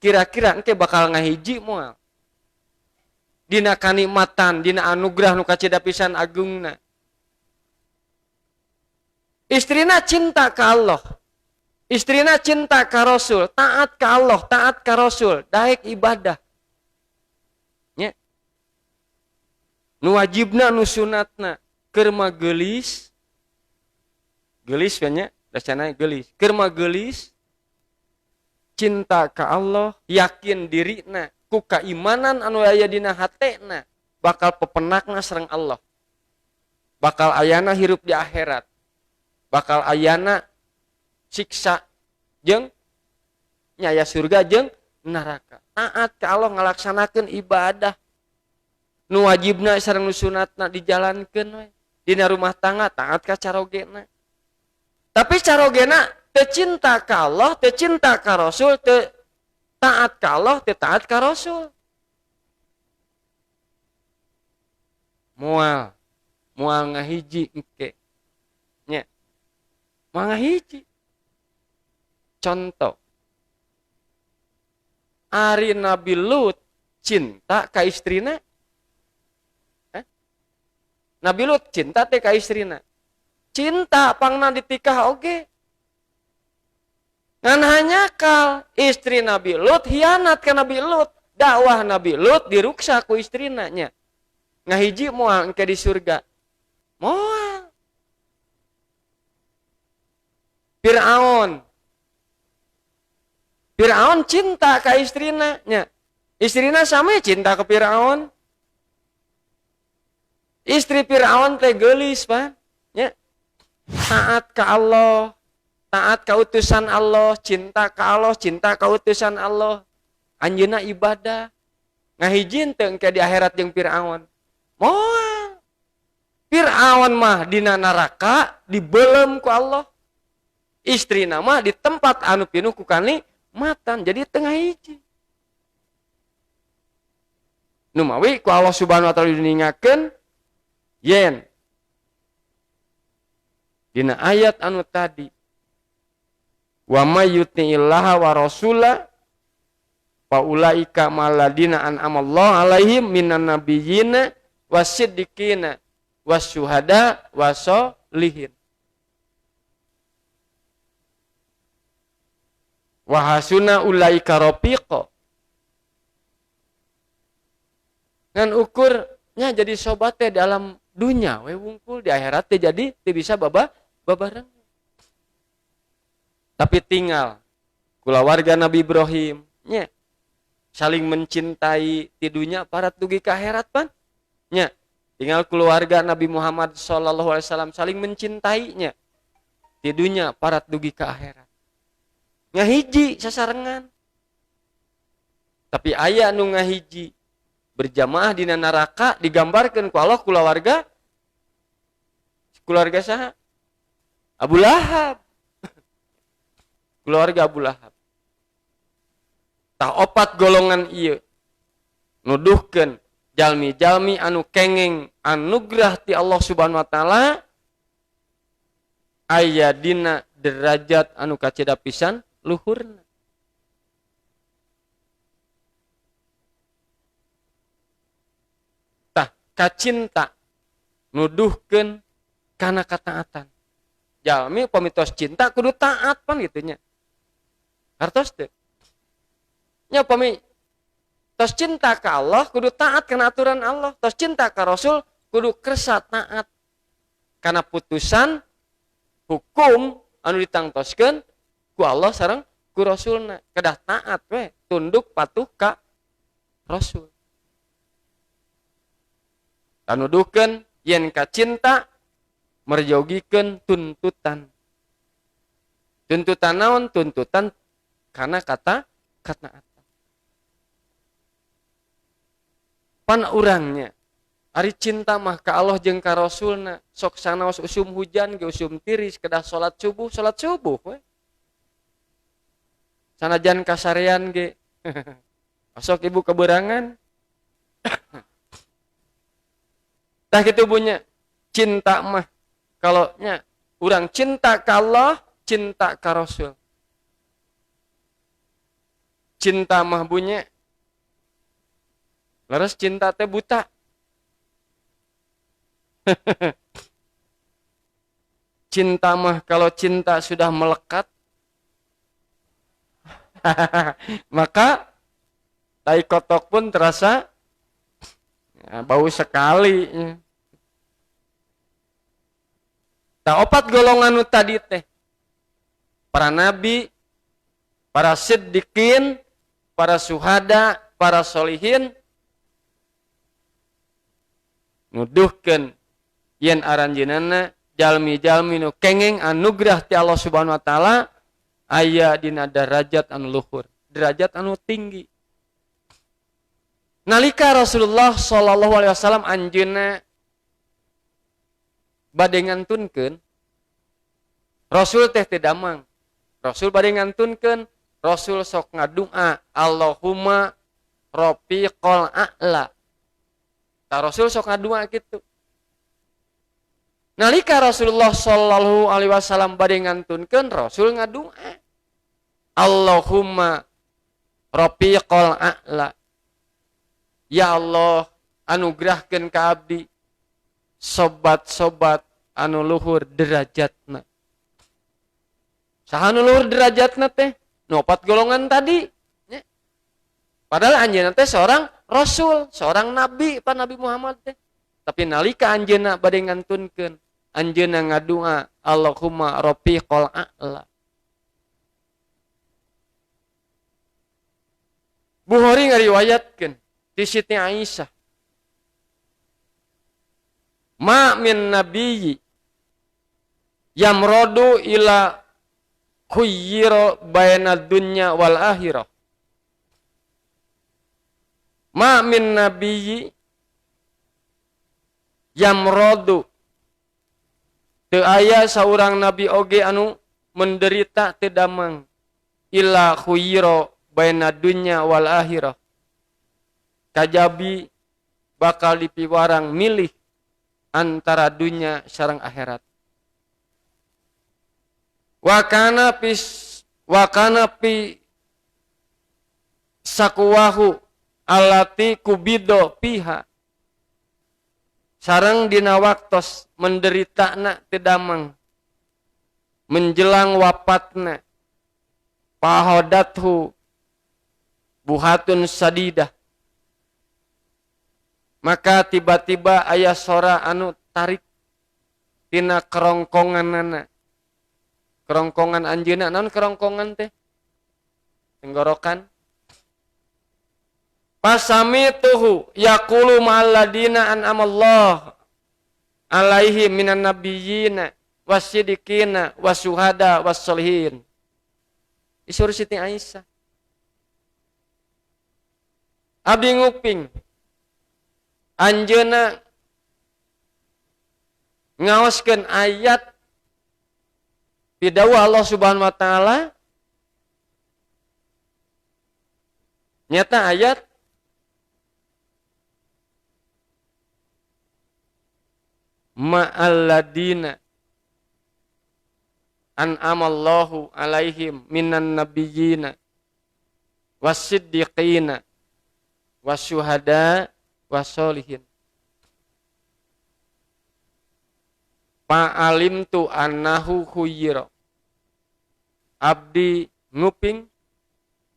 Speaker 1: Kira-kira engke bakal ngahiji moal. Dina kanikmatan, dina anugerah nu kacida pisan agungna. Istrina cinta ka Allah, istrina cinta ka Rasul, taat ka Allah, taat ka Rasul, daek ibadah. Nya. Nu wajibna nu sunatna keur mah geulis. Geulis we nya, dasana geulis. Keur mah geulis cinta ka Allah, yakin dirina ku kaimanan anu aya dina hatena bakal pepenakna sareng Allah. Bakal ayana hirup di akhirat. Bakal ayana siksa jeung nyaya surga jeung neraka. Taat ka Allah ngalaksanakeun ibadah. Nu wajibna sareng nu sunatna dijalankeun we. Dina rumah tangga taat ka carogena. Tapi carogena teu cinta ka Allah, teu cinta ka Rasul, teu taat ka Allah, teu taat ka Rasul. Moal, moal ngahiji engke. Nya. Moal ngahiji. Contoh. Ari Nabi Lut Cinta ka istrina? Nabi Lut cinta teh ka istrina. Cinta pangna ditikah oge. Ngan hanyakal istri Nabi Lut hianat ka Nabi Lut. Dakwah Nabi Lut diruksa ku istrina nya. Ngahiji moal engke di surga. Moal. Fir'aun. Fir'aun cinta ka istrina nya. Istrina sami cinta ke Fir'aun. Istri Fir'aun teh geulis, Pak. Nya. Taat ka Allah, taat ka utusan Allah, cinta ka Allah, cinta ka utusan Allah. Anjeunna ibadah. Ngahiji teu engke di akhirat jeung Fir'aun. Moal. Fir'aun mah dina neraka dibelem ku Allah. Istrina mah di tempat anu pinuh ku kanikmatan, jadi tengah hiji. Numawi ku Allah Subhanahu wa taala diningakeun yen dina ayat anu tadi wa may yuti'illaha wa rasula fa ulaika maladina an'amallahu alaihim minan nabiyyina wasiddiqina wasyuhada wasolihin wa hasuna ulaika rafiqa. Ngan ukurnya jadi sobat teh dalam dunya we wungkul, di akhirat teh jadi teu bisa babareng. Tapi tinggal kulawarga Nabi Ibrahim nya saling mencintai ti dunya parat dugi ka akhirat pan nya. Tinggal keluarga Nabi Muhammad sallallahu alaihi wasallam saling mencintainya ti dunya parat dugi ka akhirat. Ngahiji sasarengan. Tapi aya nu ngahiji berjamaah dina neraka digambarkeun ku Allah kulawarga keluarga saha? Abu Lahab. Keluarga Abu Lahab. Tah opat golongan ieu nuduhkeun jalmi-jalmi anu kengeng anugerah ti Allah Subhanahu wa taala aya dina derajat anu kacida pisan luhurna. Tah kacinta nuduhkeun kana kataatan. Jalmi pamitos cinta kudu taat pan kitu nya. Hartos teu? Nya pami tos cinta ka Allah kudu taat kana aturan Allah, tos cinta ka Rasul kudu kersa taat kana putusan hukum anu ditangtoskeun ku Allah sareng ku Rasulna. Kedah taat we, tunduk patuh ka Rasul. Tanuduhkeun yen ka cinta merjogikeun tuntutan. Tuntutan naon? Tuntutan kana kata kataatan. Pan urangnya ari cinta mah ka Allah jeung ka Rasulna, sok sanaos usum hujan ge usum tiris kedah salat subuh we. Sanajan kasarean ge. Sok ibu keberangan. Tah kitu punya cinta mah kalau nya urang cinta ka Allah, cinta ka Rasul. Cinta mah bunye leres cinta teh buta. Cinta mah kalau cinta sudah melekat maka tai kotok pun terasa ya, bau sekali. Tah opat golongan nu tadi teh para nabi, para siddiqin, para suhada, para solihin nuduhkeun yen aranjeunana jalmi-jalmi nu kengeng anugerah ti Allah Subhanahu wa taala aya dina derajat anu luhur, derajat anu tinggi. Nalika Rasulullah sallallahu alaihi wasallam anjeunna bade ngantunkeun, Rasul teh teu damang. Rasul bade ngantunkeun, Rasul sok ngadua Allahumma rafiqal a'la. Tah Rasul sok ngadua kitu. Nalika Rasulullah sallallahu alaihi wasallam bade ngantunkeun, Rasul ngadua Allahumma rafiqal a'la. Ya Allah, anugerahkeun ka abdi sobat-sobat anu luhur derajatna. Saha anu luhur derajatna teh? Nu opat golongan tadi. Nya. Padahal anjeunna teh seorang rasul, seorang nabi, Pak Nabi Muhammad teh. Tapi nalika anjeunna bade ngantunkeun, anjeunna ngadua Allahumma rafiqal a'la. Bukhari ngariwayatkeun ti Siti Aisyah, ma min nabiyyi yamradu ila khuyyira baina dunya wal akhirah. Ma min nabiyyi yamradu, teu aya saurang nabi oge anu menderita teu damang illa khuyyira baina dunya wal akhirah, kajabi bakal dipiwarang milih antara dunya sareng akhirat. Wa kana pi sakuwahu alati kubido piha, sareng dina waktos menderitana teu damang menjelang wafatna, pahodathu buhatun sadidah, maka tiba-tiba aya sora anu tarik tina kerongkonganana, kerongkongan anjeunna. Naon kerongkongan teh? Tenggorokan. Pasamituhu yaqulu ma'alladina an'amallah alaihi minan nabiyyina wasiddiqina wasuhada wassolihin. Isur Siti Aisyah, abdi nguping anjeunna ngaoskeun ayat pidawuh Allah Subhanahu wa taala, nyata ayat ma'alladina an'amallahu alaihim minan nabiyyina wasiddiqina wasyuhada wasolihin. Fa'alimtu annahu khuyyira, abdi nguping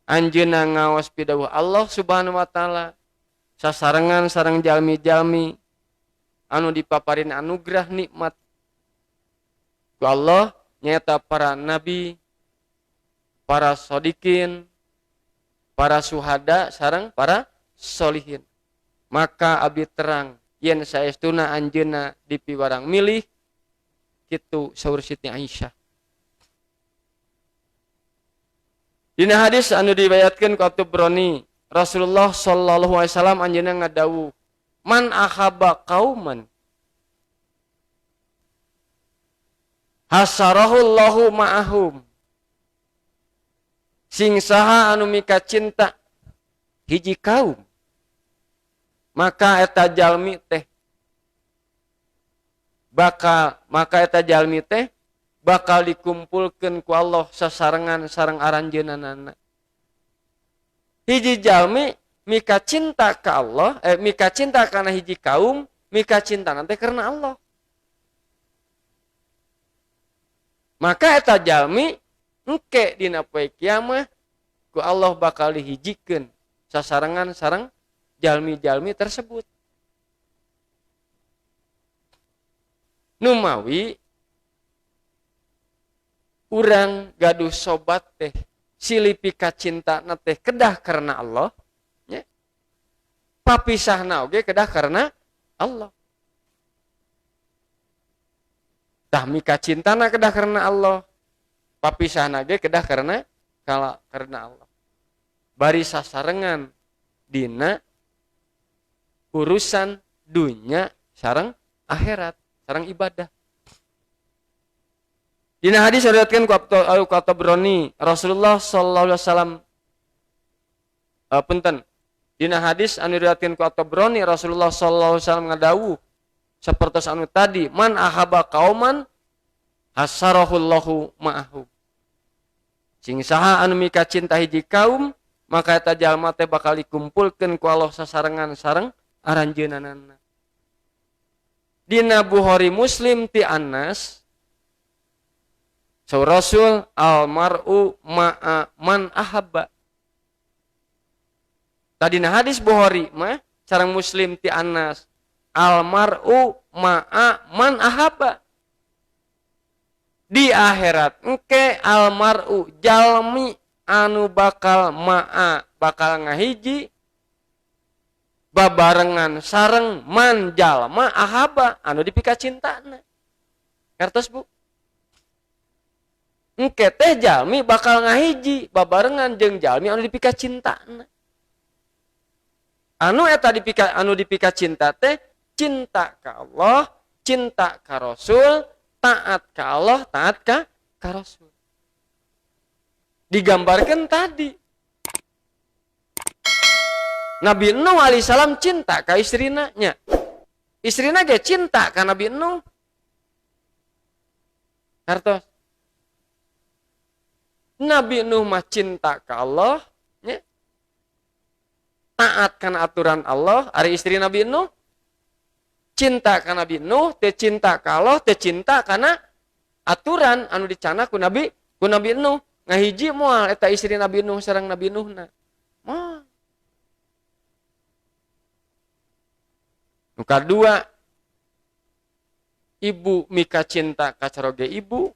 Speaker 1: anjeunna ngaos pidawuh Allah Subhanahu wa taala sasarengan sareng jalmi-jalmi anu dipaparin anugerah nikmat ku Allah, nyata para nabi, para sodikin, para suhada sareng para solihin. Maka abdi terang yen saestuna anjeunna dipiwarang milih kitu saur Siti Aisyah. Dina hadis anu diriwayatkeun ku At-Tabrani, Rasulullah sallallahu alaihi wasallam anjeunna ngadawuh, man ahabba qauman hasarahullahu ma'ahum. Sing saha anu mika cinta hiji kaum, maka eta jalmi teh bakal dikumpulkeun ku Allah sasarengan sareng aranjeunana. Hiji jalmi mika cinta ka Allah, mika cinta kana hiji kaum, mika cinta nanti karena Allah. Maka eta jalmi engke dina poe kiamah ku Allah bakal dihijikeun sasarengan sareng jalmi-jalmi tersebut. Numawi urang gaduh sobat teh silipi kacintana teh kedah karena Allah, nya. Papisahna oge kedah karena Allah. Tah mika cintana kedah karena Allah, papisahna ge kedah karena kala karena Allah. Bari sasarengan dina urusan dunya sareng akhirat, sareng ibadah. Dina hadis diriwayatkeun ku At-Tabrani, Rasulullah sallallahu alaihi wasallam punten. Dina hadis anu diriwayatkeun ku At-Tabrani, Rasulullah sallallahu alaihi wasallam ngadawuh sapertos anu tadi, man ahaba qauman hasarahullahu ma'ahu. Sing saha anu mika cinta hiji kaum, Maka eta jalma teh bakal dikumpulkeun ku Allah sasarengan sareng aranjeunanana. Dina Bukhari Muslim ti Anas saur Rasul almaru ma'a man ahabba. Tadina hadis Bukhari mah sareng Muslim ti Anas almaru ma'a man ahabba. Di akhirat engke almaru jalmi anu bakal ma'a bakal ngahiji babarengan sareng man jalma ahaba anu dipika cintana. Ngartos Bu? Engke teh jalmi bakal ngahiji babarengan jeung jalmi anu dipika cintana. Anu eta dipika anu dipika cinta teh cinta ka Allah, cinta ka Rasul, taat ka Allah, taat ka Rasul. Digambarkan tadi Nabi Nuh alaihissalam cinta ka istrina nya. Istrina ge cinta ka Nabi Nuh. Hartos. Nabi Nuh mah cinta ka Allah nya. Taat kana aturan Allah, ari istri Nabi Nuh cinta ka Nabi Nuh, teu cinta ka Allah, teu cinta kana aturan anu dicana ku Nabi Nuh. Ngahiji moal eta istri Nabi Nuh sareng Nabi Nuhna. Moal. Nu kadua, ibu mika cinta ka caroge ibu,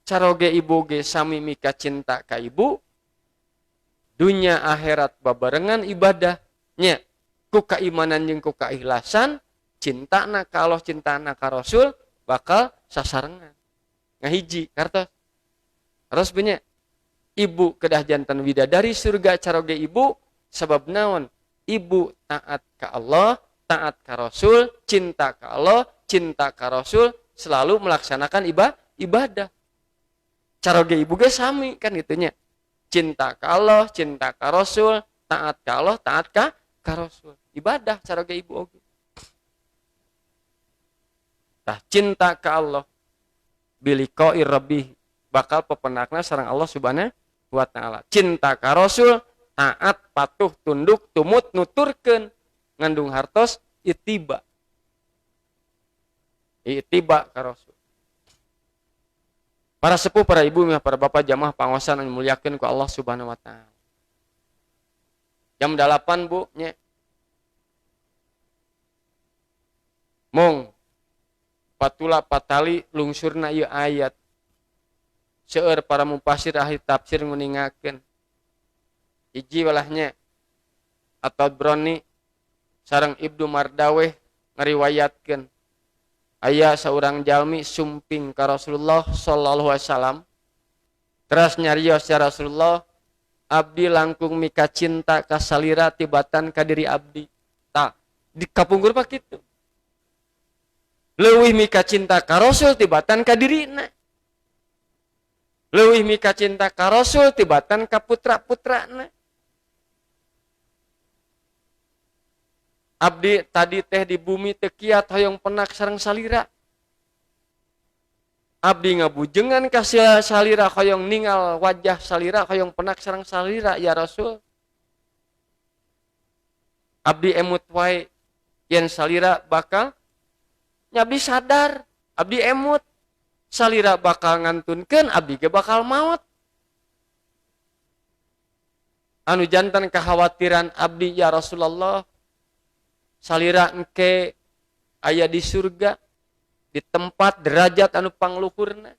Speaker 1: caroge ibu ge sami mika cinta ka ibu. Dunya akhirat babarengan ibadah nya ku keimanan jeung ku keikhlasan, cintana ka Allah, cintana ka Rasul bakal sasarengan. Ngahiji kartos. Terus punya ibu kedah jantan widadari surga caroge ibu sebab naon? Ibu taat ka Allah, taat ka Rasul, cinta ka Allah, cinta ka Rasul, selalu melaksanakan ibadah. Caroge ibu ge sami kan gitunya. Cinta ka Allah, cinta ka Rasul, taat ka Allah, taat ka Rasul. Ibadah caroge ibu oge. Tah cinta ka Allah biliqa'i rabbih bakal pepenakna sareng Allah Subhanahu wa taala. Cinta ka Rasul, taat, patuh, tunduk, tumut, nuturkeun, ngandung hartos itiba. Itiba ka Rasul. Para sepuh, para ibu, para bapak jamaah pangosan anu muliakeun ku Allah Subhanahu wa taala. Jam 8 Bu nya. Mong patula patali lungsurna ieu ayat. Seueur para mufasir ahli tafsir nguningakeun. Hiji walahnya atau Broni sareng Ibnu Mardaweh ngariwayatkeun aya saurang jalmi sumping ka Rasulullah sallallahu alaihi wasallam teras nyarios ya Rasulullah abdi langkung mika cinta ka salira tibatan ka diri abdi. Tah di kapungkur mah kitu. Leuwih mika cinta ka Rasul tibatan ka dirina. Leuwih mika cinta ka Rasul tibatan ka putra-putrana. Abdi tadi teh di bumi teu kiat hoyong penak sareng salira. Abdi ngabujengan ka salira hoyong ningal wajah salira hoyong penak sareng salira ya Rasul. Abdi emut wae yen salira bakal nya abdi sadar, abdi emut salira bakal ngantunkeun abdi ge bakal maot. Anu jantan kekhawatiran abdi ya Rasulullah salira engke aya di surga di tempat derajat anu pangluhurna,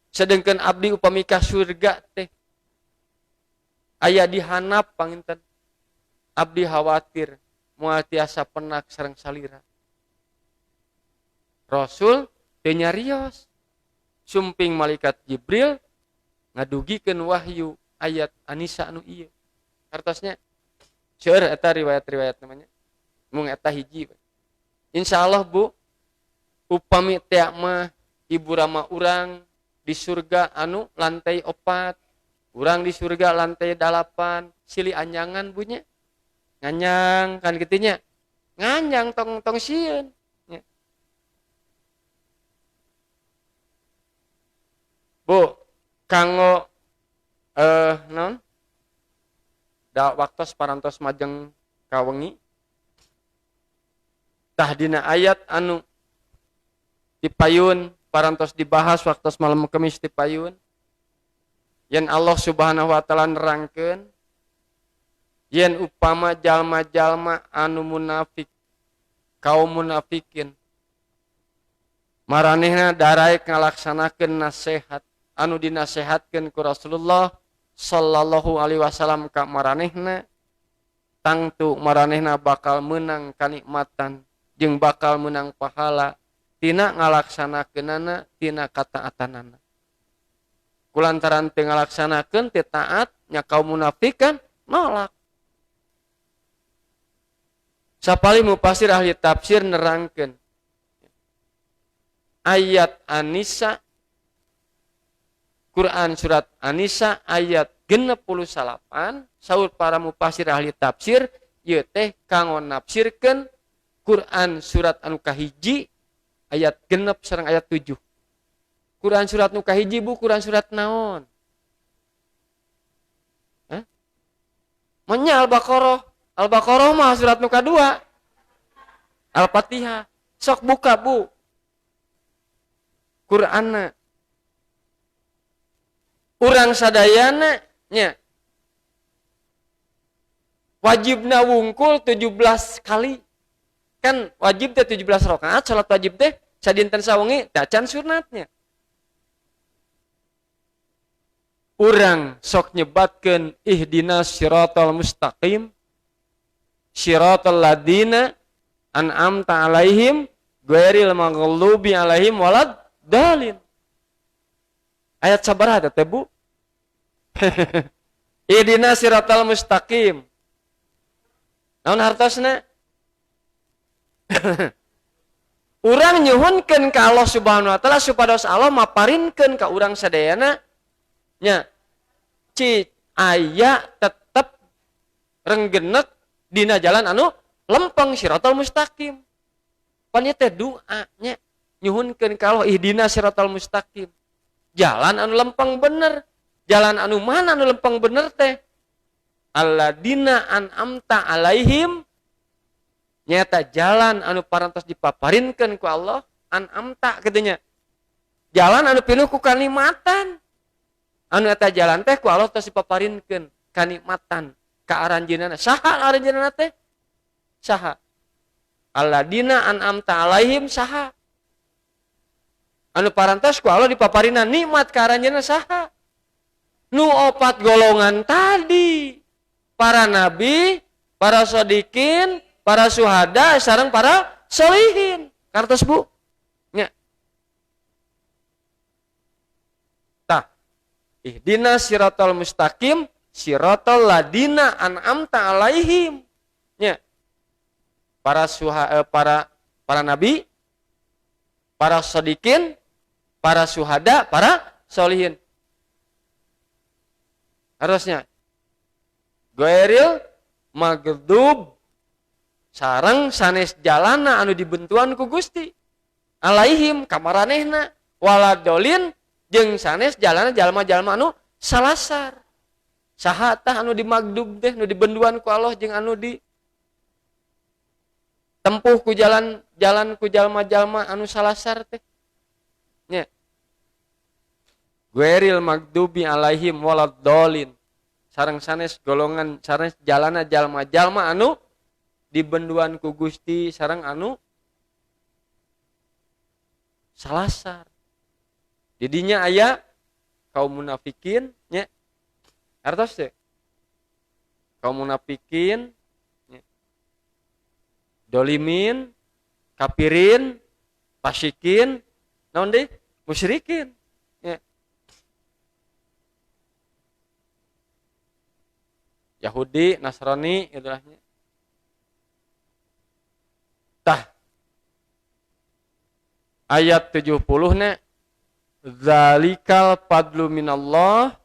Speaker 1: sedangkan abdi upami ka surga teh aya di hanap panginten abdi khawatir moal tiasa penak sareng salira. Rasul teu nyarios, sumping malaikat Jibril ngadugikeun wahyu ayat Anisa anu ieu. Hartosnya seueur eta riwayat-riwayat namanya. Mung eta hiji. Insyaallah Bu, upami teh mah ibu rama urang di surga anu lantai 4, urang di surga lantai 8, silih anyangan bunya. Nganyang kan kitu nya. Nganyang tong sieun. Bu, kanggo naon? Da waktos parantos majeng kawengi. Tah dina ayat anu dipayun parantos dibahas waktos malam Kemis dipayun. Yen Allah Subhanahu wa taala nerangkeun yen upama jalma-jalma anu munafik, kaum munafikin maranehna daraek ngalaksanakeun nasihat anu dinasehatkeun ku Rasulullah sallallahu alaihi wasallam ka maranehna, tangtu maranehna bakal meunang kanikmatan jeung bakal meunang pahala tina ngalaksanakeunana, tina kataatanana. Kulantaran teu ngalaksanakeun teu taat nya kaum munafikan nolak. Sapali mufasir ahli tafsir nerangkeun ayat An-Nisa, Quran surat An-Nisa ayat 69, saur para mufasir ahli tafsir ieu teh kanggo nafsirkeun Quran surat anu kahiji ayat 6 sareng ayat 7. Quran surat nu kahiji bu, Quran surat naon? Hah? Menya Al-Baqarah. Al-Baqarah mah surat nu kadua. Al-Fatihah. Sok buka bu Qur'anna. Urang sadayana nya wajibna wungkul 17 kali. Kan wajib teh 17 rakaat salat wajib teh sadinten sawengi dacan sunatnya. Urang sok nyebatkeun ihdinas siratal mustaqim siratal ladina an'amta alaihim ghairil maghlubi alaihim walad dalin. Ayat sabaraha teh Bu? Ihdina siratal mustaqim. Naon hartosna? Urang nyuhunkeun ka Allah Subhanahu wa taala supados Allah maparinkeun ka urang sadayana nya ci aya tetep renggenek dina jalan anu lempeng siratal mustaqim. Pan ieu teh doa nya nyuhunkeun ka Allah ihdina siratal mustaqim. Jalan anu lempeng bener. Jalan anu mana anu lempeng bener teh? Alladina an'amta alaihim, nyata jalan anu parantos dipaparinkeun ku Allah, an'amta kitu nya. Jalan anu pinuh ku kanikmatan. Anu eta jalan teh ku Allah tos dipaparinkeun kanikmatan ka aranjeunna. Saha aranjeunna teh? Saha? Alladina an'amta alaihim saha? Anu parantos ku Allah dipaparinan nikmat ka aranjeunna saha? Nu opat golongan tadi, para nabi, para sodikin, para suhada, sareng para solihin. Kartos bu? Nya. Tah, ihdina siratal mustaqim, siratal ladina an'amta alaihim. Nya. Para para nabi, para sodikin, para suhada, para solihin. Harusnya ghairil maghdub sareng sanes jalana anu dibentuan ku Gusti alaihim kamaranehna waladolin jeung sanes jalana jalma-jalma anu salasar. Saha tah anu dimagdub teh nu dibenduan ku Allah jeung anu di tempuh ku jalan jalan ku jalma-jalma anu salasar teh nya. Ghairil magdubi alaihim waladdallin sareng sanes golongan sanes jalana jalma-jalma anu dibenduan ku Gusti sareng anu salasar. Didinya aya kaum munafikin nya. Artos teh kaum munafikin nya. Dolimin, kafirin, fasikin, naon deui? Musyrikin. Yahudi, Nasrani, itulahnya. Tah. Ayat 70 ne zalikal fadlu minallah,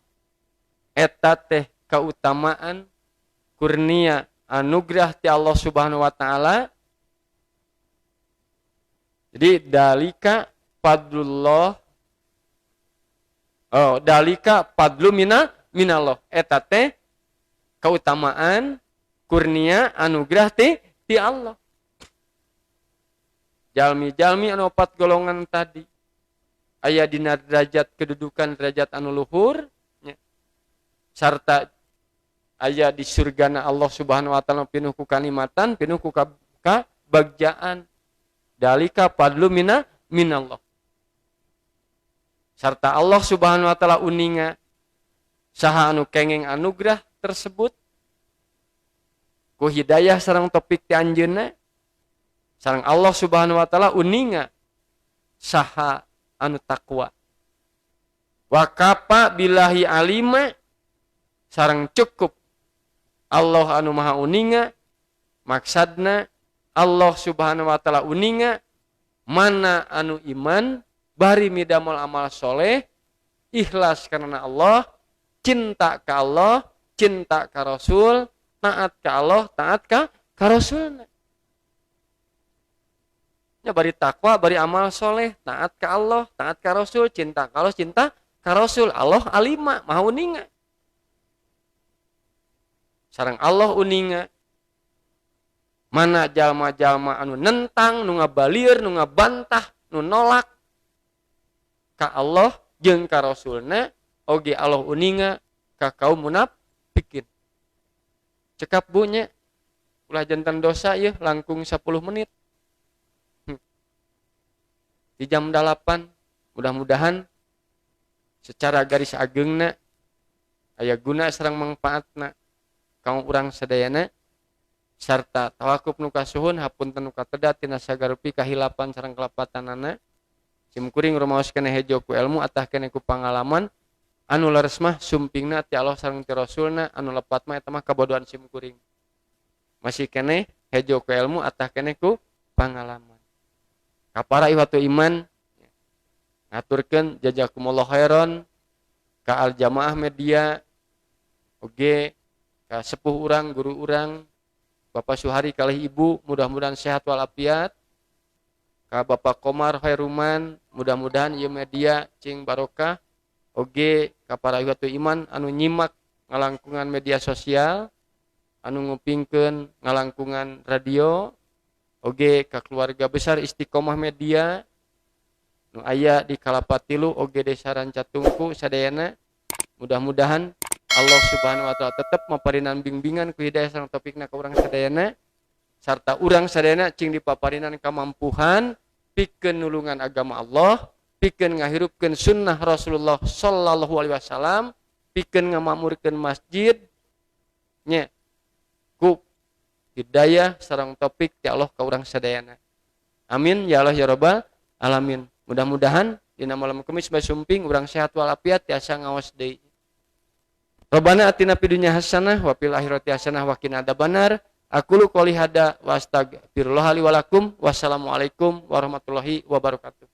Speaker 1: eta teh keutamaan kurnia anugerah ti Allah Subhanahu wa taala. Jadi dalika fadlullah, oh dalika fadlu minallah, eta teh Keutamaan kurnia anugerah ti Allah. Jalmi-jalmi anu opat golongan tadi aya dina derajat kedudukan derajat anu luhur nya, sarta aya di surgana Allah Subhanahu wa taala pinuh ku kanikmatan, pinuh ku kabagjaan. Dalika fadlu minallah. Sarta Allah Subhanahu wa taala uninga saha anu kenging anugerah tersebut ku hidayah sareng topik ti anjeunna, sareng Allah Subhanahu wa taala uninga saha anu takwa. Wa kafa billahi alima, sareng cukup Allah anu maha uninga, maksadna Allah Subhanahu wa taala uninga mana anu iman bari midamel amal soleh, ikhlas karena Allah, cinta ka Allah, cinta ka Rasul, taat ka Allah, taat ka Rasul. Nya bari takwa, bari amal soleh, taat ka Allah, taat ka Rasul, cinta ka Allah, cinta ka Rasul. Allah alima, maha uninga. Sareng Allah uninga mana jalma-jalma anu nentang, nu ngabalir, nu ngabantah, nu nolak ka Allah jeung ka Rasulna, oge Allah uninga ka kaum munafikin. Cekap bu nya, ulah jantan dosa yeuh langkung 10 menit. Di jam 8 mudah-mudahan secara garis agengna aya guna sareng mangfaatna kaum urang sadayana, sarta tawakuf nu kasuhun hapunten nu kateda tina sagarupi kahilapan sareng kalapatanana. Sim kuring rumaos keneh hejo ku ilmu atah keneh ku pangalaman anu leres mah sumpingna ti Allah sareng ti Rasulna, anu lepat mah eta mah kabodohan sim kuring. Masih keneh hejo ku ilmu atah keneh ku pangalaman. Kapara ihwatu iman ngaturkeun jazakumullah khairan ka al jamaah media oge ka sepuh urang, guru urang Bapak Suhari kalih ibu, mudah-mudahan sehat walafiat. Ka Bapak Komar Khairuman, mudah-mudahan ieu media cing barokah. Oge ka para ihwatu iman anu nyimak ngalangkungan media sosial, anu ngupingkeun ngalangkungan radio, oge ka keluarga besar Istiqomah Media nu aya di Kalapa Tilu oge Desa Rancatungku sadayana, mudah-mudahan Allah Subhanahu wa taala tetep maparinan bimbingan ku hidayah sareng taufikna ka urang sadayana, sarta urang sadayana cing dipaparinan kamampuhan pikeun nulungan agama Allah, pikeun ngahirupkeun sunnah Rasulullah sallallahu alaihi wasallam, pikeun ngamakmurkeun masjid nya ku hidayah sareng taufik ti Allah ka urang sadayana. Amin ya Allah ya rabbal alamin. Mudah-mudahan dina malam Kamis bae sumping urang sehat walafiat tiasa ngaos deui. Rabbana atina fid dunya hasanah wa fil akhirati hasanah wa qina adzabannar. Aqulu qouli hada wa astaghfirullah li wa lakum. Wassalamualaikum warahmatullahi wabarakatuh.